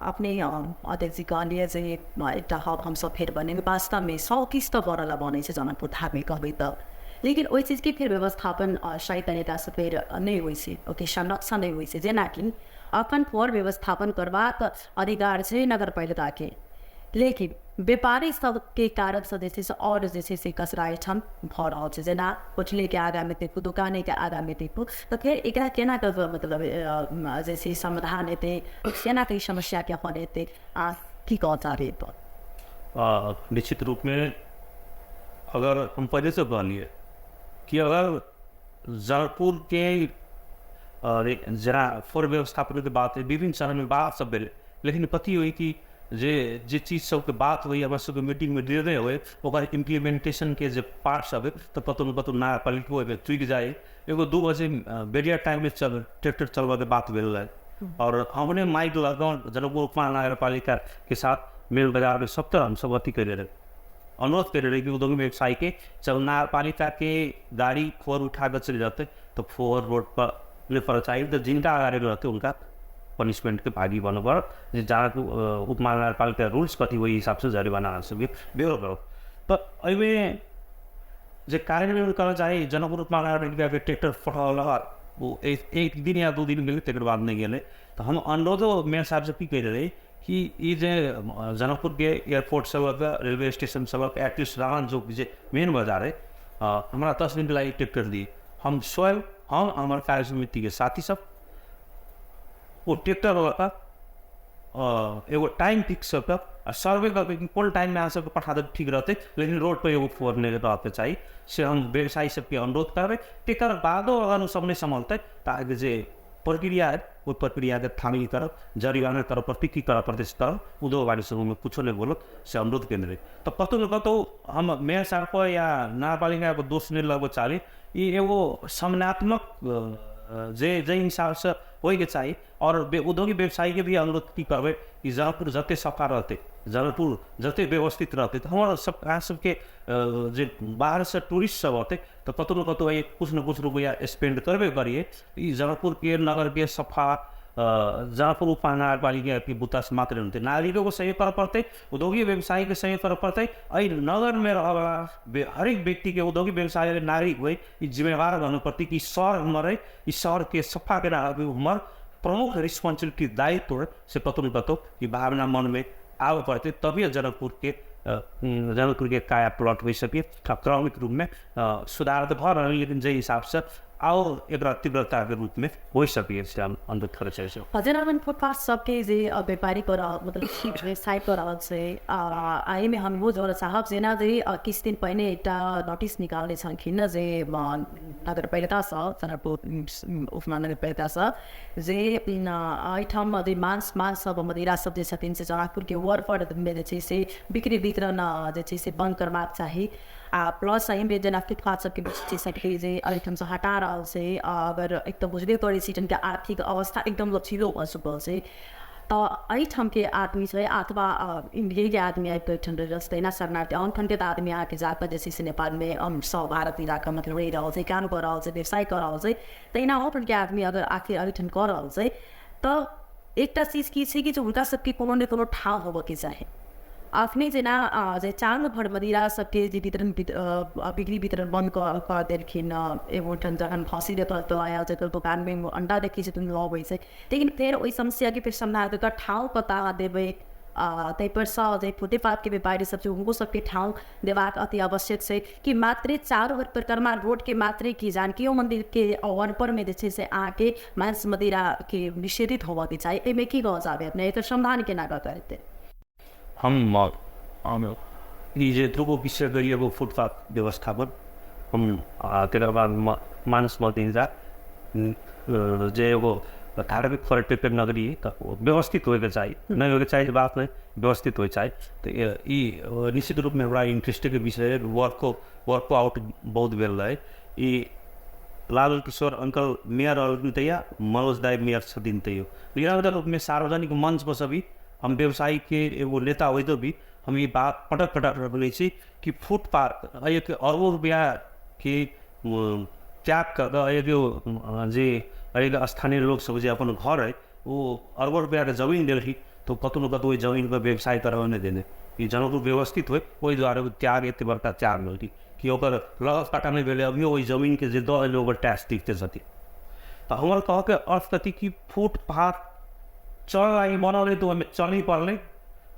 अपने अध्यक्षजी कहलियै जे एकटा हब हमसब फेर बनेबै, वास्तवमे 100 किस्त बरला बनै छै जनकपुर धाममे कहबै तऽ, लेकिन ओहि चीजके फेर व्यवस्थापन सही तरीकासँ फेर नहि होइ छै, ओके संरक्षण नहि होइ छै। जेनाकि अखन फोहोर व्यवस्थापन करबाक अधिकार छै नगरपालिकाके, लेकिन व्यापारी सबके कारणसँ जे छै से आओर जे छै से कचरा एहिठाम भऽ रहल छै। जेना होटलेके आगाँमे देखू, दोकानेके आगाँमे देखू, तऽ फेर एकरा केना कऽ मतलब जे छै समाधान हेतै, केना कऽ ई समस्याके हल हेतै, आ की कहऽ चाहबै एहिपर? निश्चित रूपमे अगर हम पहिलेसँ कहलियै कि अगर जनकपुरके जेना फोर व्यवस्थापनके बात है, विभिन्न चरणमे बात सब भेलै, लेकिन कथी होइ कि जे जे चीज सबके बात होइए हमरा सबके मीटिंगमे निर्णय होइ, ओकर इम्प्लीमेंटेशनके जे पार्ट सब है तऽ कतहु ने कतहु नगरपालिको ओहिमे चुकि जाइ। एगो 2 बजे बेरिया टाइममे ट्रैक्टर चलबऽके बात भेल रहै और हमने माइक लऽ जनकपुर उपमहानगरपालिकाके साथ मेल बाजारमे सब तरह हमसब अथी कयले रही, अनुरोध कयले रही कि उद्योग व्यवसायीके जब नगरपालिकाके गाड़ी फोर उठा कऽ चलि जेतै तऽ फोर रोड पर नहि पड़ऽ चाही, तऽ जिनका गाड़ी रहतै हुनका पनिशमेंटके भागी बनऽ पड़त। जे जहाँ उपमहानगरपालिका रूल्स कथी ओहि हिसाबसँ जरिमाना सबके बेरो करत। तऽ एहिमे जे कार्यान्वयन करऽ चाही जनकपुर उपमहानगरपालिकाके ट्रैक्टर पठौलक, ओ एक दिन या 2 दिन गेलै, तकर बाद नहि गेलै। तऽ हम अनुरोधो मेयर साहबसँ की कहि रही कि ई जे जनकपुरके एयरपोर्ट सबक, रेलवे स्टेशन सबक, एटलीस्ट रावण चौक जे मेन बाजार है, हमरा 10 दिनके लागि ट्रैक्टर दिए, हम स्वयं हम हमर कार्य समितिके साथी सब ओ ट्रैक्टर लऽ कऽ एगो टाइम फिक्स कऽ कऽ आ सर्वे कऽ कि कोन टाइममे अहाँ सबके पठा देब ठीक रहतै, लेकिन रोडपर एगो फोर नहि रहऽके चाही, से हम व्यवसायी सबके अनुरोध करबै। तकर बादो अगर ओ सब नहि सम्हलतै तऽ अहाँके जे प्रक्रिया है ओहि प्रक्रियाके थामी करब, जरिमाना करऽ पड़तै, की करऽ पड़तै से करब, उद्योग वाणिज्य समूहमे कुछो नहि बोलत, से अनुरोध केने रही। तऽ कतहु ने कतहु हम मेयर साहबपर या नगरपालिकापर दोष नहि लगबऽ चाही, ई एगो समन्वयात्मक जे जाहि हिसाबसँ होइके चाही। और उद्योगी व्यवसायीके भी अनुरोध की करबै कि जनकपुर जते सफा रहतै, जनकपुर जते व्यवस्थित रहतै, तऽ हमर सब अहाँ सबके जे बाहरसँ टूरिस्ट सब अतै तऽ कतहु ने कतहु कुछ ने कुछ रुपैआ स्पेंड करबे करिए। ई जनकपुरके नगरके सफा जनकपुर उपमहानगरपालिकाके बुतासँ मात्र नहि होतै, नागरिकोके सहयोग करऽ पड़तै, उद्योगी व्यवसायीके सहयोग करऽ पड़तै। एहि नगरमे रहऽवला हरेक व्यक्तिके उद्योगी व्यवसायी नागरिक होइ ई जिम्मेवार रहनु पड़तै कि शहर हमर है, ई शहरके सफा केना हमर प्रमुख रिस्पोन्सिबिलिटी दायित्व है, से कतहु ने कतहु ई भावना मनमे आबऽ पड़तै, तभिए जनकपुरके काया पलट होइ सकै। क्रमिक रूपमे सुधार तऽ भऽ रहल, लेकिन जाहि हिसाबसँ आओर एकरा तीव्रताके रूपमे होइ सकैए से हम अनुरोध करऽ चाहै छी। जेना अपन फुटपाथ सबके जे व्यापारी कऽ रहल मतलब व्यवसाय कऽ रहल छै, एहिमे हम ओ जोड़ऽ चाहब जेना जे किछु दिन पहिने एकटा नोटिस निकालने छलखिन जे नगरपालिकासँ जनकपुर उपमहानगरपालिकासँ जे एहिठाम जे मांस सब मदिरा सब जे छथिन से जनकपुरके वार्डमे जे छै से बिक्री वितरण जे छै से बन्द करबाक चाही। आ प्लस एहिमे जेना फुटपाथ सबके बेचै छै जे एहिठामसँ हटा रहल छै, अगर एक तऽ बुझबे करै छी एहिठामके आर्थिक अवस्था एकदम लचीलो भऽ चुकल छै, तऽ एहिठामके आदमी छै अथवा इण्डियेके आदमी आबि कऽ एहिठाम रहि रहल छै, तहिना शरणार्थी आनठामके तऽ आदमी अहाँके जाकऽ जे छै से नेपालमे सब भारतमे जाकऽ मतलब रहि रहल छै, काम कऽ रहल छै, व्यवसाय कऽ रहल छै, तहिना ओहिठामके आदमी अगर आखिर एहिठाम कऽ रहल छै तऽ एकटा चीज की छै कि जे हुनका सबके कोनो ने कोनो ठाउँ होबऽके चाही। अखने जेना जे चारू भर मदिरा सबके जे वितरण बिक्री वितरण बन्द कऽ देलखिन, एगो ठाम जखन फँसी देखल तऽ आयल जकर दोकानमे अंडा देखै छै तऽ लऽ अबै छै, लेकिन फेर ओहि समस्याके फेर समाधान कऽ ठाउँ कतऽ अहाँ देबै, ताहिपरसँ जे फुटेपाथके व्यापारी सब छै हुनको सबके ठाउँ देबाक अति आवश्यक छै कि मात्रे चारू भर परिक्रमा रोडके मात्रे कि जानकीयो मन्दिरके वरपरमे जे छै से अहाँके मांस मदिराके निषेधित होबऽके चाही। एहिमे की कहऽ चाहबै अपने, एकर समाधान केना कऽ हेतै? हम ई जे दूगो विषय करी, एगो फुटपाथ व्यवस्थापन हम तकर बाद मानस मदिरा जे एगो धार्मिक पर्यटक नगरी है, तऽ व्यवस्थित होइके चाही, नहि होइके चाही बात नहि, व्यवस्थित होइ चाही। तऽ ई निश्चित रूपमे हमरा इंटरेस्टके विषय है। वर्क आउट बहुत भेल रहै। ई लाल किशोर अंकल मेयर रहलखिन तहिया, मनोज दाई मेयर छथिन तैयो। निरंतर रूपमे सार्वजनिक मंच पर भी हम व्यवसायी के एगो नेता होइतो भी हम ई बात पटक पटक रखने छी कि फुटपाथ एहिके अरबों रुपया के त्याग कऽ एहिके जे एहिके स्थानीय लोक सब जे अपन घर है ओ अरबों रुपयाके जमीन देलखिन, तऽ कतहु ने कतहु ओहि जमीन पर व्यवसाय करऽ नहि देने। ई जनकपुर व्यवस्थित होइ ओहि दुआरे त्याग एते बड़का त्याग लेलखिन कि ओकर लगत काटा नहि भेलै, अभियो ओहि जमीनके जे दऽ एलै ओकर टैक्स दिखते छथिन। तऽ हमर कहऽके अर्थ कथी कि फुटपाथ चलऽ लागि बनल है तऽ ओहिमे चलही पड़लै,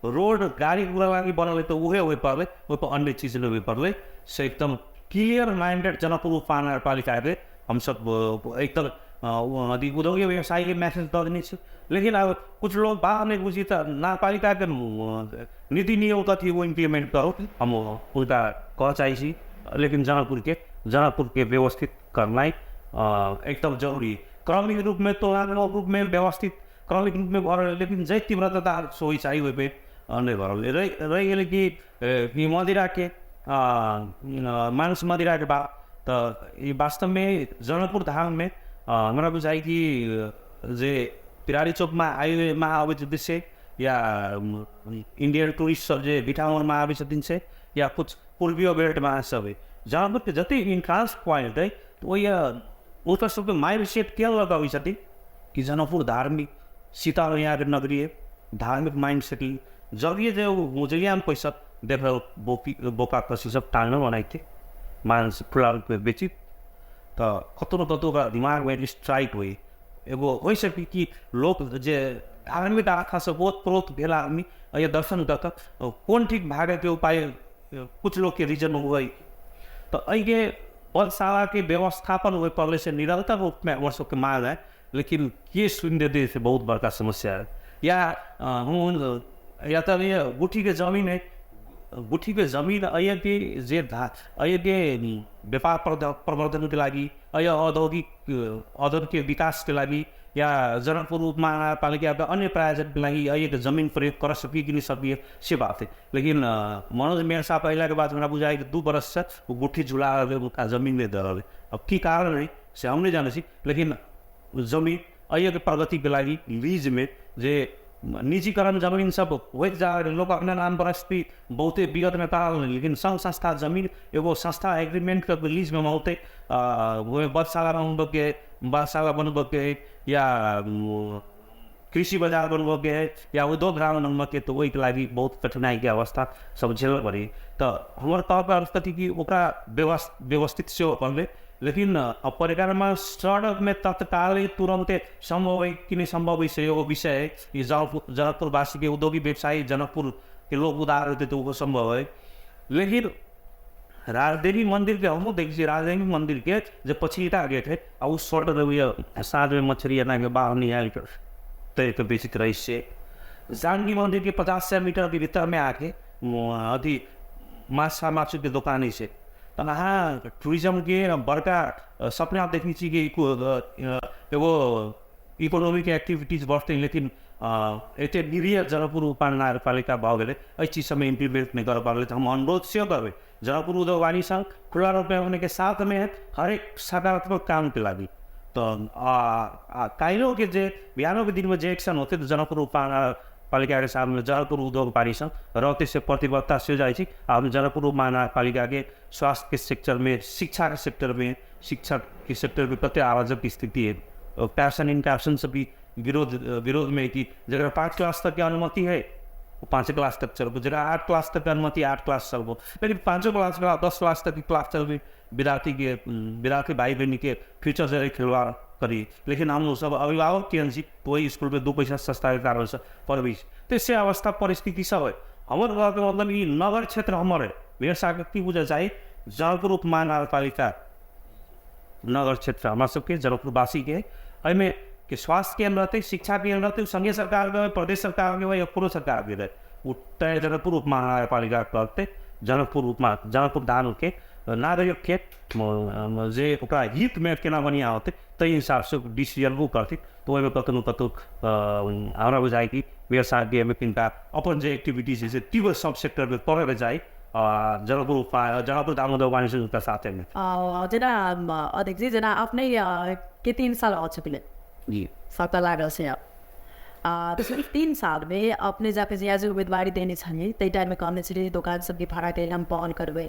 रोड गाड़ी घोड़ा लागि बनल है तऽ उहे होय पड़लै, ओहिपर अन्य चीज नहि होय पड़लै। से एकदम क्लियर माइंडेड जनकपुर उपमहानगरपालिकाके हमसब एकदम अथी उद्योगी व्यवसायीके मैसेज दऽ देने छी। लेकिन आब कुछ लोग बात नहि बुझी तऽ नगरपालिकाके नीति नियम कथी ओ इम्प्लीमेंट करू, हम हुनका कहऽ चाहै छी। लेकिन जनकपुरके व्यवस्थित करनाइ एकदम जरूरी। क्रमिक रूपमे तुलनात्मक रूपमे व्यवस्थित क्रमिक रूपमे भऽ रहल, लेकिन जाहि तीव्रता होइ चाही ओहिमे नहि भऽ रहल। रहि गेलै कि मदिराके मांस मदिराके बात, तऽ ई वास्तवमे जनकपुर धाममे हमरा बुझाइ कि जे पिरारी चौकमा हाइवेमा आबै छथिन से, या इंडियन टूरिस्ट सब जे बिठामोड़मे आबै छथिन से, या कुछ पूर्वीय बेल्टमा सब है, जनकपुरके जते इन्ट्रांस पॉइंट है ओहि ओकर सबके माइंड सेट के लऽ कऽ अबै छथिन कि जनकपुर धार्मिक सीता मैयाके नगरी है, धार्मिक माइंड सेट जबिए जे मुजरियामे पैसा देख बोकी बोका खसी सब टाङ्गल बनाइथे मांस खुला रूपमे बेची, तऽ कतहु ने कतहु ओकरा दिमागमे स्ट्राइक होइ एगो होइ सकै कि लोक जे धार्मिक आस्थासँ ओतप्रोत भेल आदमी या दर्शन कऽ कऽ कोन ठीक भागयके उपाय कुछ लोकके रीजन होइ। तऽ एहिके बधशालाके व्यवस्थापन ओहि पड़लै से निरंतर रूपमे हमर सबके मांग है, लेकिन के सुनि देतै से बहुत बड़का समस्या है। या या तऽ गुठीके जमीन है, गुठीके जमीन एहिके जे एहिके व्यापार प्रवर्धनके लागि, एहि औद्योगिक विकासके लागि या जनकपुर उपमहानगरपालिकाके अन्य प्रायोजनके लागि एहिके जमीन प्रयोग कर सकी कि नहि सकी से बात है। लेकिन मनोज मेयर साहब अयलाके बाद हमरा बुझाइ कि 2 बरससँ ओ गुठी झुला रहलै, हुनका जमीन नहि दऽ रहलै। अब की कारण है से हम नहि जानै छी, लेकिन जमीन एहिके प्रगतिके लागि लीजमे जे निजीकरण जमीन सब होइत जा रहल, लोक अपना नाम पर अस्ति बहुते विगतमे करा, लेकिन संघ संस्था जमीन एगो संस्था एग्रीमेंट करके लीजमे मौतै, ओहिमे बधशाला बनबऽके है, बधशाला बनबऽके है या कृषि बजार बनबऽके है या उद्योग ग्राम बनबऽके, तऽ ओहिके लागि बहुत कठिनाइके अवस्था सब झेलऽ पड़ै। तऽ हमर कहऽके अर्थ कथी कि ओकरा व्यवस्थित सेहो पड़लै, लेकिन अब परिक्रमा सड़कमे तत्कालै तुरन्ते सम्भव है कि नहि सम्भव है से एगो विषय है। ई जनकपुरवासीके उद्योगी व्यवसायी जनकपुरके लोक उदार होतै तऽ ओहो सम्भव है। लेकिन राजदेवी मन्दिरके हमहूँ देखै छियै, राजदेवी मन्दिरके जे पछिला गेट है आ ओ सट रहैए, साँझमे मछरी एनाके बाहर निकालि कऽ तैर कऽ बेचैत रहै से। जानकी मन्दिरके 50-100 मीटरके भीतरमे आके अथी माछा माछुके दोकान छै। तऽ अहाँ टूरिज्मके बड़का सपना देखै छी कि एगो इकोनॉमिक एक्टिविटीज बढ़तै, लेकिन एते निरीह जनकपुर उपमहानगरपालिका भऽ गेलै, एहि चीज सबमे इम्प्लीमेंट नहि कर पारलै। तऽ हम अनुरोध सेहो करबै जनकपुर उद्योग वाणिज्य संघ खुला रूपमे अपनेके साथमे है हरेक सकारात्मक कामके लागि। तऽ काल्हिओके जे बिहानोके दिनमे जे एक्शन होतै तऽ जनकपुर उपमहानगरपालिकाके साथमे जनकपुर उद्योग वाणिज्य संघ रहतै से प्रतिबद्धता से जाइ छी। आ हम जनकपुर उपमहानगरपालिकाके स्वास्थ्यके सेक्टरमे, शिक्षाके सेक्टरमे, शिक्षाके सेक्टरमे कते अराजक स्थिति है, पैशन इनकैप्शन से भी विरोधमे कि जकरा 5 क्लास तकके अनुमति है वो 5 क्लास तक चलबो, जकरा 8 क्लास तक अनुमति 8 क्लास चलबो, लेकिन 5 क्लास के बाद 10 क्लास तक क्लास चलबे विद्यार्थी भाई बहन के फ्यूचर से खिलवाड़ करी। लेकिन हम सब अभिभावक केहन छी वही स्कूल में 2 पैसा सस्ता के कारण से पढ़बै छी। तो से अवस्था परिस्थिति सब है। हमर कहके मतलब ई नगर क्षेत्र हमर है, मेयर साहब की बुझा चाही जनकपुर उपमहानगरपालिका नगर क्षेत्र हमरा सबके जनकपुरवासी के एहिमे के स्वास्थ्य केन्द्र रहतै, शिक्षा केन्द्र रहतै, संघीय सरकार के, प्रदेश सरकार के या कोनो सरकार के रहै, ओ तय जनकपुर उपमहानगरपालिका करतै। जनकपुर रूपमा जनकपुर धामके नागरिकके जे ओकरा हितमे केना बढ़िआँ होतै ताहि हिसाबसँ डिसीजन ओ करथिन। तऽ ओहिमे कतहु ने कतहु हमरा बुझाइ कि मेयर साहबके एहिमे कनिटा अपन जे एक्टिविटी छै से तीव्र सब सेक्टरमे करैके चाही जनकपुर जनकपुर धाम उद्योग वाणिज्य संघके साथेमे। जेना अध्यक्ष जी, जेना अपने के 3 साल हो चुकले जी सत्ता लागल छै अब, त्यसपछि 3 सालमे अपने जाके जे आज उम्मीदवारी देने छलियै ताहि टाइममे कहने छलियै दोकान सबके भाड़ाके लेल हम पहल करबै।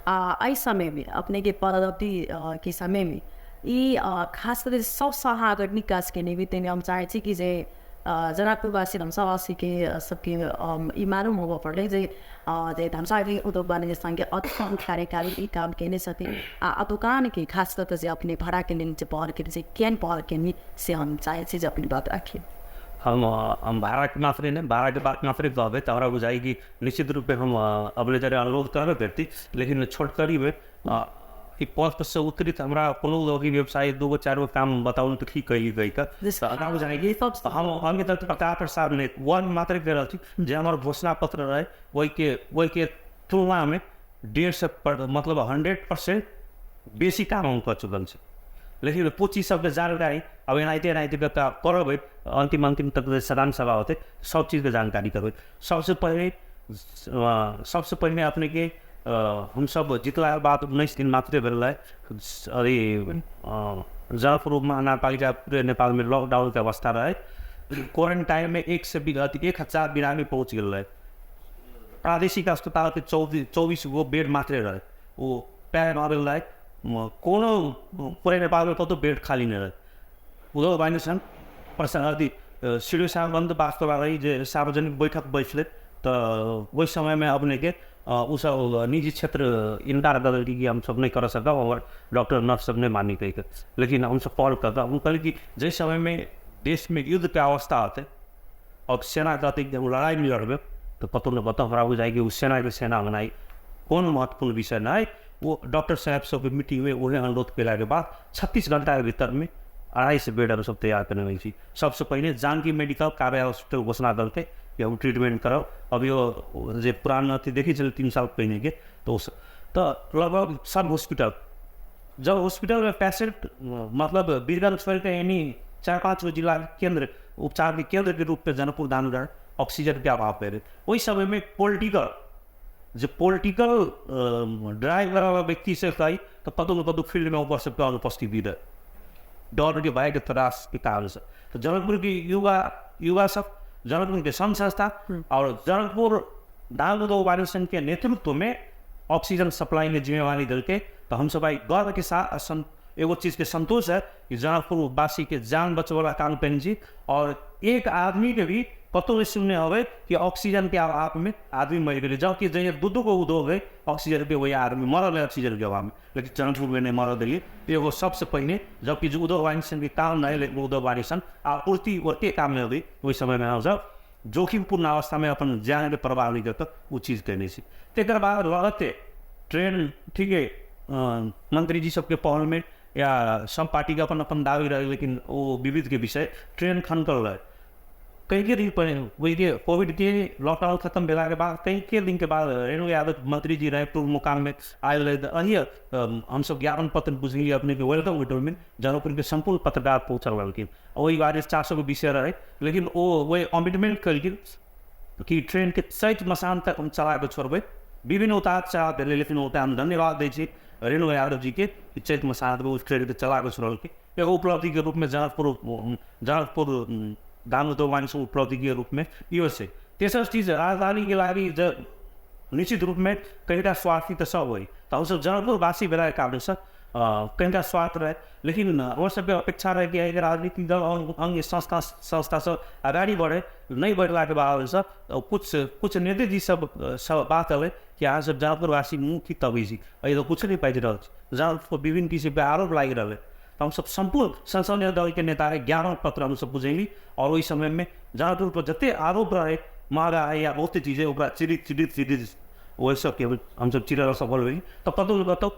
एहि समयमे अपनेके पदोन्नति के समयमे ई खास करके सबसँ अहाँ अगर नीक काज केने हेबै ताहिमे हम चाहै छी कि जे जनकपुरवासी धनुषावासीके सबके ई मालुम होबऽ पड़लै जे जे धनुषा उद्योग वाणिज्य सङ्घके अत्यन्त कार्यकारी ई काम केने छथिन। आ दोकानके खास कऽ जे अपने भाड़ाके लेल जे पहल केने छै, केहन पहल केने से हम चाहै छी जे अपने बात राखी। हम भाड़ाके मात्रै नहि, भाड़ाके बात मात्रै कहबै तऽ हमरा बुझाइ कि निश्चित रूपमे हम अपने जरे अनुरोध करबे करती, लेकिन छोटकरीमे ई पद से उतरित हमरा कोनो अभी व्यवसाय 2 गो 4 गो काम बताउन तऽ ठीक कही गई तऽ हमरा बुझाइ कि हम अभी तक प्रचार प्रसार नहि वन मात्रै कर रहल छी। जे हमर घोषणा पत्र रहे ओहिके तुलनामे 150 मतलब 100% बेसी काम हम कर चुकल छी। लेकिन पूँजी सबके जानकारी अब एनाहिते एनाहिते कऽ करबै, अन्तिम अन्तिम तक जे साधारण सभा होतै सब चीजके जानकारी करबै। सबसे पहिने अपनेके हमसब जितलाके बाद 19 दिन मात्रै भेल रहै, अरे जनकपुर महानगरपालिका पूरे नेपालमे लॉकडाउनके अवस्था रहे। क्वारेन्टाइनमे 1092 पहुँच गेल रहे। प्रादेशिक अस्पतालके 24 गो बेड मात्रै रहे, ओ पैर भऽ गेल रहे। कोनो पूरे नेपालमे कतहु बेड खाली नहि रहे। उद्योग वाणिज्य संघ अथी सीडीओ साहब बन्द वास्तवमा रही जे सार्वजनिक बैठक बैसलै तऽ ओहि समयमे अपनेके ओसब निजी क्षेत्र इनकार कऽ देलकै कि हमसब नहि कर सकब, हमर डॉक्टर नर्स सब नहि मानी कहिके। लेकिन हमसब पहल कऽ हम कहली कि जाहि समयमे देशमे युद्धके अवस्था होतै और सेना कहतै कि हम लड़ाइमे लड़बै तऽ कतहु ने कतहु हमरा बुझाइ कि ओ सेनाके सेना बनाइ कोनो महत्वपूर्ण विषय नहि। वो डॉक्टर साहब सबके मीटिंगमे उहे अनुरोध कयलाके बाद 36 घंटाके भीतरमे 250 बेड हम सब तैयार करने रही छी। सबसे पहिले जानकी मेडिकल काव्या हॉस्पिटल घोषणा करलकै कि हम ट्रीटमेंट करब। अभी ओ जे पुरान अथी देखै छलै 3 साल पहिनेके तऽ तऽ लगभग सब हॉस्पिटल, जब हॉस्पिटलमे पेशेंट मतलब वीरगंज छोड़िके यानी 4-5 गो जिला केन्द्र उपचारके केन्द्रके रूपमे जनकपुर धाम रहे, ऑक्सीजनके अभाव रहै। ओहि समयमे पोलिटिकल जे पोलिटिकल ड्राइव करऽवला व्यक्ति से कही तऽ कतहु ने कतहु फील्डमे ओकर सबके अनुपस्थिति रहै, डरके भयके त्रासके कारणसँ। तऽ जनकपुरके युवा सब, जनकपुरके संघ संस्था और जनकपुर धाम उद्योग वाणिज्य संघके नेतृत्वमे ऑक्सीजन सप्लाईमे जिम्मेवारी देलकै। तऽ हमसब आइ गर्वके साथ एगो चीजके संतोष है कि जनकपुरवासीके जान बचबैवला काम केने छी और एक आदमीके भी कतहु नहि सुनने होबै कि ऑक्सीजनके अभावमे आदमी मरि गेलै, जबकि जहिया 2-2 गो उद्योग है ऑक्सीजनके वही आदमी मरल है ऑक्सीजनके अभावमे, लेकिन जनकपुरमे नहि मरल देलियै। एगो सबसे पहिने जबकि जो उद्योग वाणिज्य संघके काम नहि लेकिन उद्योग वाणिज्य संघ आपूर्ति ओते काम नहि होबै ओहि समयमे हमसब जोखिमपूर्ण अवस्थामे अपन जानके परवाह नहि कऽ ओ चीज केने छी। तकर बाद लगते ट्रेन ठीक है मंत्रीजी सबके पहलमे या सब पार्टीके अपन अपन दावी रहे, लेकिन ओ विविधके विषय ट्रेन खनकल रहे। कई के दिन पहले वही के कोविड के लॉकडाउन खत्म भेला के बाद कई के दिन के बाद रेणु यादव मंत्री जी रहे पूर्व मुकाम में आयल रहे। अही हमसब ज्ञापन पत्र बुझलियै अपने के welcome letter में जनकपुर के संपूर्ण पत्रकार पहुँचल रहलखिन। ओहि बारे 400 गो विषय रहे, लेकिन ओ वही कमिटमेंट कलखिन कि ट्रेन के चैत मसान तक हम चला के छोड़बै। विभिन्न उतार चढ़ाव भेलै, लेकिन ओतऽ हम धन्यवाद दै छी रेणु यादव जी के कि चैत मसान तक ट्रेन के चला के छोड़लखिन। एगो उपलब्धि के रूप में जनकपुर धाम उद्योग वाणिज्य उपलब्धि के रूप में इहो छै। तेसर चीज राजधानी के लागि निश्चित रूप में कईटा स्वार्थी तऽ सब होइ, तऽ हमसब जनकपुरवासी भेलाके कारणसँ कनिटा स्वार्थ रहे, लेकिन हमर सबके अपेक्षा रहे कि एहिके राजनीतिक दल अन्य संस्था सब अगाडि बढ़े। नहि बढ़लाके बादसँ कुछ नेताजी सब बात अबै कि अहाँ सब जनकपुरवासी मुँह की तबै छी, एहि तऽ कुछ नहि बाजि रहल छी, जनकपुर विभिन्न किसिमके आरोप लागि रहल है। तऽ हमसब सम्पूर्ण संसदीय दलके नेताके ज्ञापन पत्र हमसब बुझेली और ओहि समयमे जनकपुर पर जते आरोप रहे महगाई या बहुते चीज है ओकरा चिरित चिरित चिरित ओहि सबके हमसब चिरल सफल भेली। तऽ कतहु ने कतहु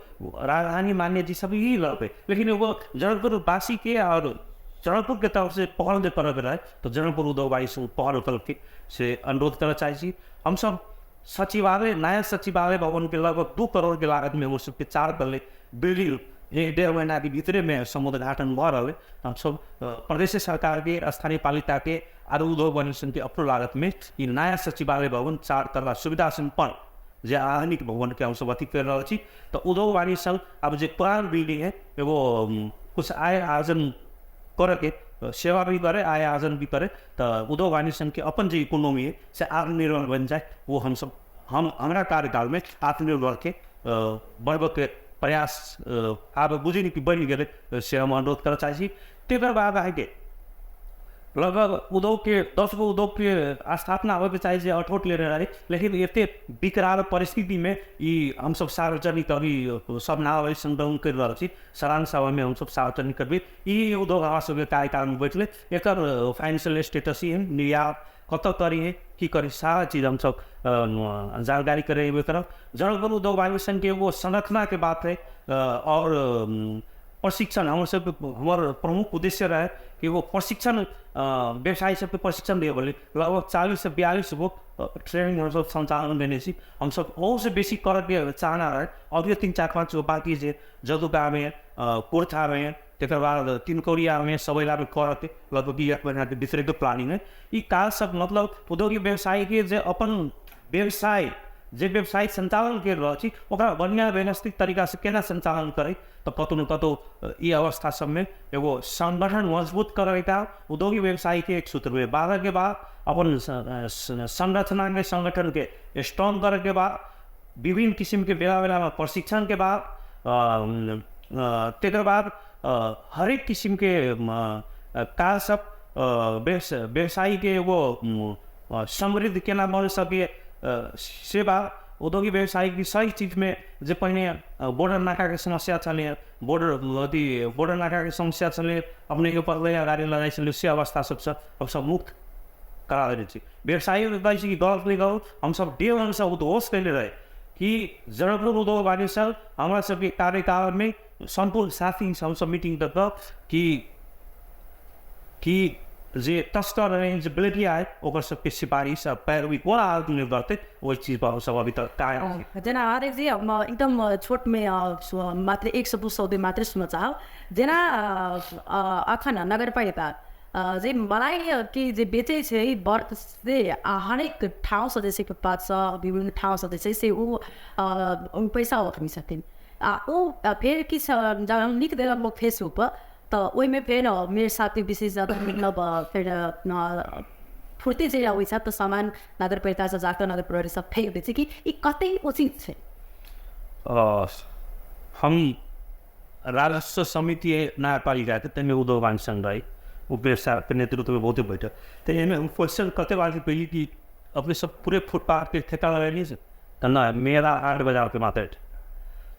राजधानी मान्य जी सब यही लड़बै, लेकिन एगो जनकपुरवासीके और जनकपुरके तरफ से पहल जे करऽके रहे तऽ जनकपुर उद्योग वाणिज्य पहल करके से अनुरोध करऽ चाहै छी। हमसब सचिवालय, नया सचिवालय भवन के लगभग 2 करोड़ के लागत में हमर सबके 4 तल्ले बिल्डिंग 1-1.5 महीना के भीतरे में समुद्घाटन भऽ रहल है। हमसब प्रदेश सरकार के, स्थानीय पालिका के आर उद्योग वाणिज्य संघ के अपनो लागत में ई नया सचिवालय भवन 4 तल्ला सुविधा सम्पन्न जे आधुनिक भवन के हमसब अथी कर रहल छी। तऽ उद्योग वाणिज्य संघ आब जे पुरान बिल्डिंग है एगो कुछ आय आर्जन करके सेवा भी करे, आय आर्जन भी करे, तऽ उद्योग वाणिज्य संघ के अपन जे इकोनॉमी है से आत्मनिर्भर बन जाए, वो हमसब हम हमरा कार्यकाल में आत्मनिर्भर के बढ़बऽ के प्रयास आब बुझी कि बनि गेलै, से हम अनुरोध करऽ चाहै छी। तकर बाद अहाँके लगभग उद्योग के 10 गो उद्योग के स्थापना होइके चाही जे अठोट लेने रही, लेकिन एते विकराल परिस्थिति में ई हमसब सार्वजनिक अभी सब नाम संग्रहण कर रहल छी, सरान सभा में हमसब सार्वजनिक करबै। ई उद्योग हमरा सबके कार्यकाल में बैठले, एकर फाइनेंशियल स्टेटस ही निर्यात कतऽ करी है की करी सारा चीज हमसब जानकारी करेबे करब। जनकपुर उद्योग वाणिज्य संघ के एगो संरचना के बात है और प्रशिक्षण हमर सब हमर प्रमुख उद्देश्य रहे कि वो प्रशिक्षण व्यवसायी सबके प्रशिक्षण दिए बोले लगभग 40 से 42 गो ट्रेनिंग हमसब संचालन देने छी। हमसब ओहूसँ बेसी करऽके चाहना रहे, अभियो 3, 4, 5 गो बाँकी जे जदुकामे, कोर्थामे, तकर बाद तिनकौरियामे सबैलामे करऽके लगभग 1 महीनाके भितरके प्लानिंग है। ई काज सब मतलब औद्योगिक व्यवसायीके जे अपन व्यवसाय जे व्यवसाय संचालन कर रहल छी ओकरा बढ़िआँ व्यवस्थित तरीकासँ केना संचालन करै, तऽ कतहु ने कतहु ई अवस्था सबमे एगो संगठन मजबूत करैके औद्योगिक व्यवसायीके एक सूत्रमे बाधऽके बाद अपन संरचनाके संगठनके स्ट्रॉन्ग करैके बाद विभिन्न किसिमके बेला बेलामे प्रशिक्षणके बाद तकर बाद हरेक किसिमके काज सब व्यवसायीके एगो समृद्ध केना बन सके सेवा औद्योगिक व्यवसायी सही चीजमे जे पहिने बॉर्डर नाकाके समस्या छलै, बॉर्डर अथी बॉर्डर नाकाके समस्या छलै, अपनेके पड़लै गाड़ी लगाइ छलै, से अवस्था सबसँ अब सब मुक्त करा देने छी। व्यवसायी कहै छै कि गलत नहि गलत, हमसब डे वनसँ उद्घोष कयने रहे कि जनकपुर उद्योग वाणिज्य संघ हमरा सबके कार्यकालमे सम्पूर्ण साथी हमसब मीटिंग कऽ कऽ कि जे तस्कर रहे जे बेलटिया है ओकर सबके सिफारिश आ पैरवी कोना हालतमे करतै ओहि चीज पर हमसब अभी तक कायम छी। जेना आर्य जी हम एकदम छोटमे मात्र 1 शब्द 2 मात्रै सुन्न चाहब। जेना अखन नगरपालिका जे मलाई कि जे बेचै छै बर्थ से हरेक ठाउँसँ जे छै फुटपाथसँ विभिन्न ठाउँसँ जे छै से ओ पैसा उठबै छथिन आ ओ फेर किछु जब लिख देलक लोक फेसबुक पर तऽ ओहिमे फेर मेरो साथी विशेष ज्यादा मतलब फेर फुर्ती जे अबै छ तऽ सामान नगरपालिकासँ जाकऽ नगर प्रहरी सब फेक दै छै कि ई कतेक उचित छै? हम राजस्व समिति नगरपालिकाके ताहिमे उद्योग वाणिज्य संघ रही, ओ व्यवसायके नेतृत्वमे बहुते बैठल, तऽ एहिमे हम क्वेश्चन कते बार पहिले कि अपने सब पूरे फुटपाथके ठेका लगेलियै से तऽ नहि, मेला हाट बाजारके मात्र।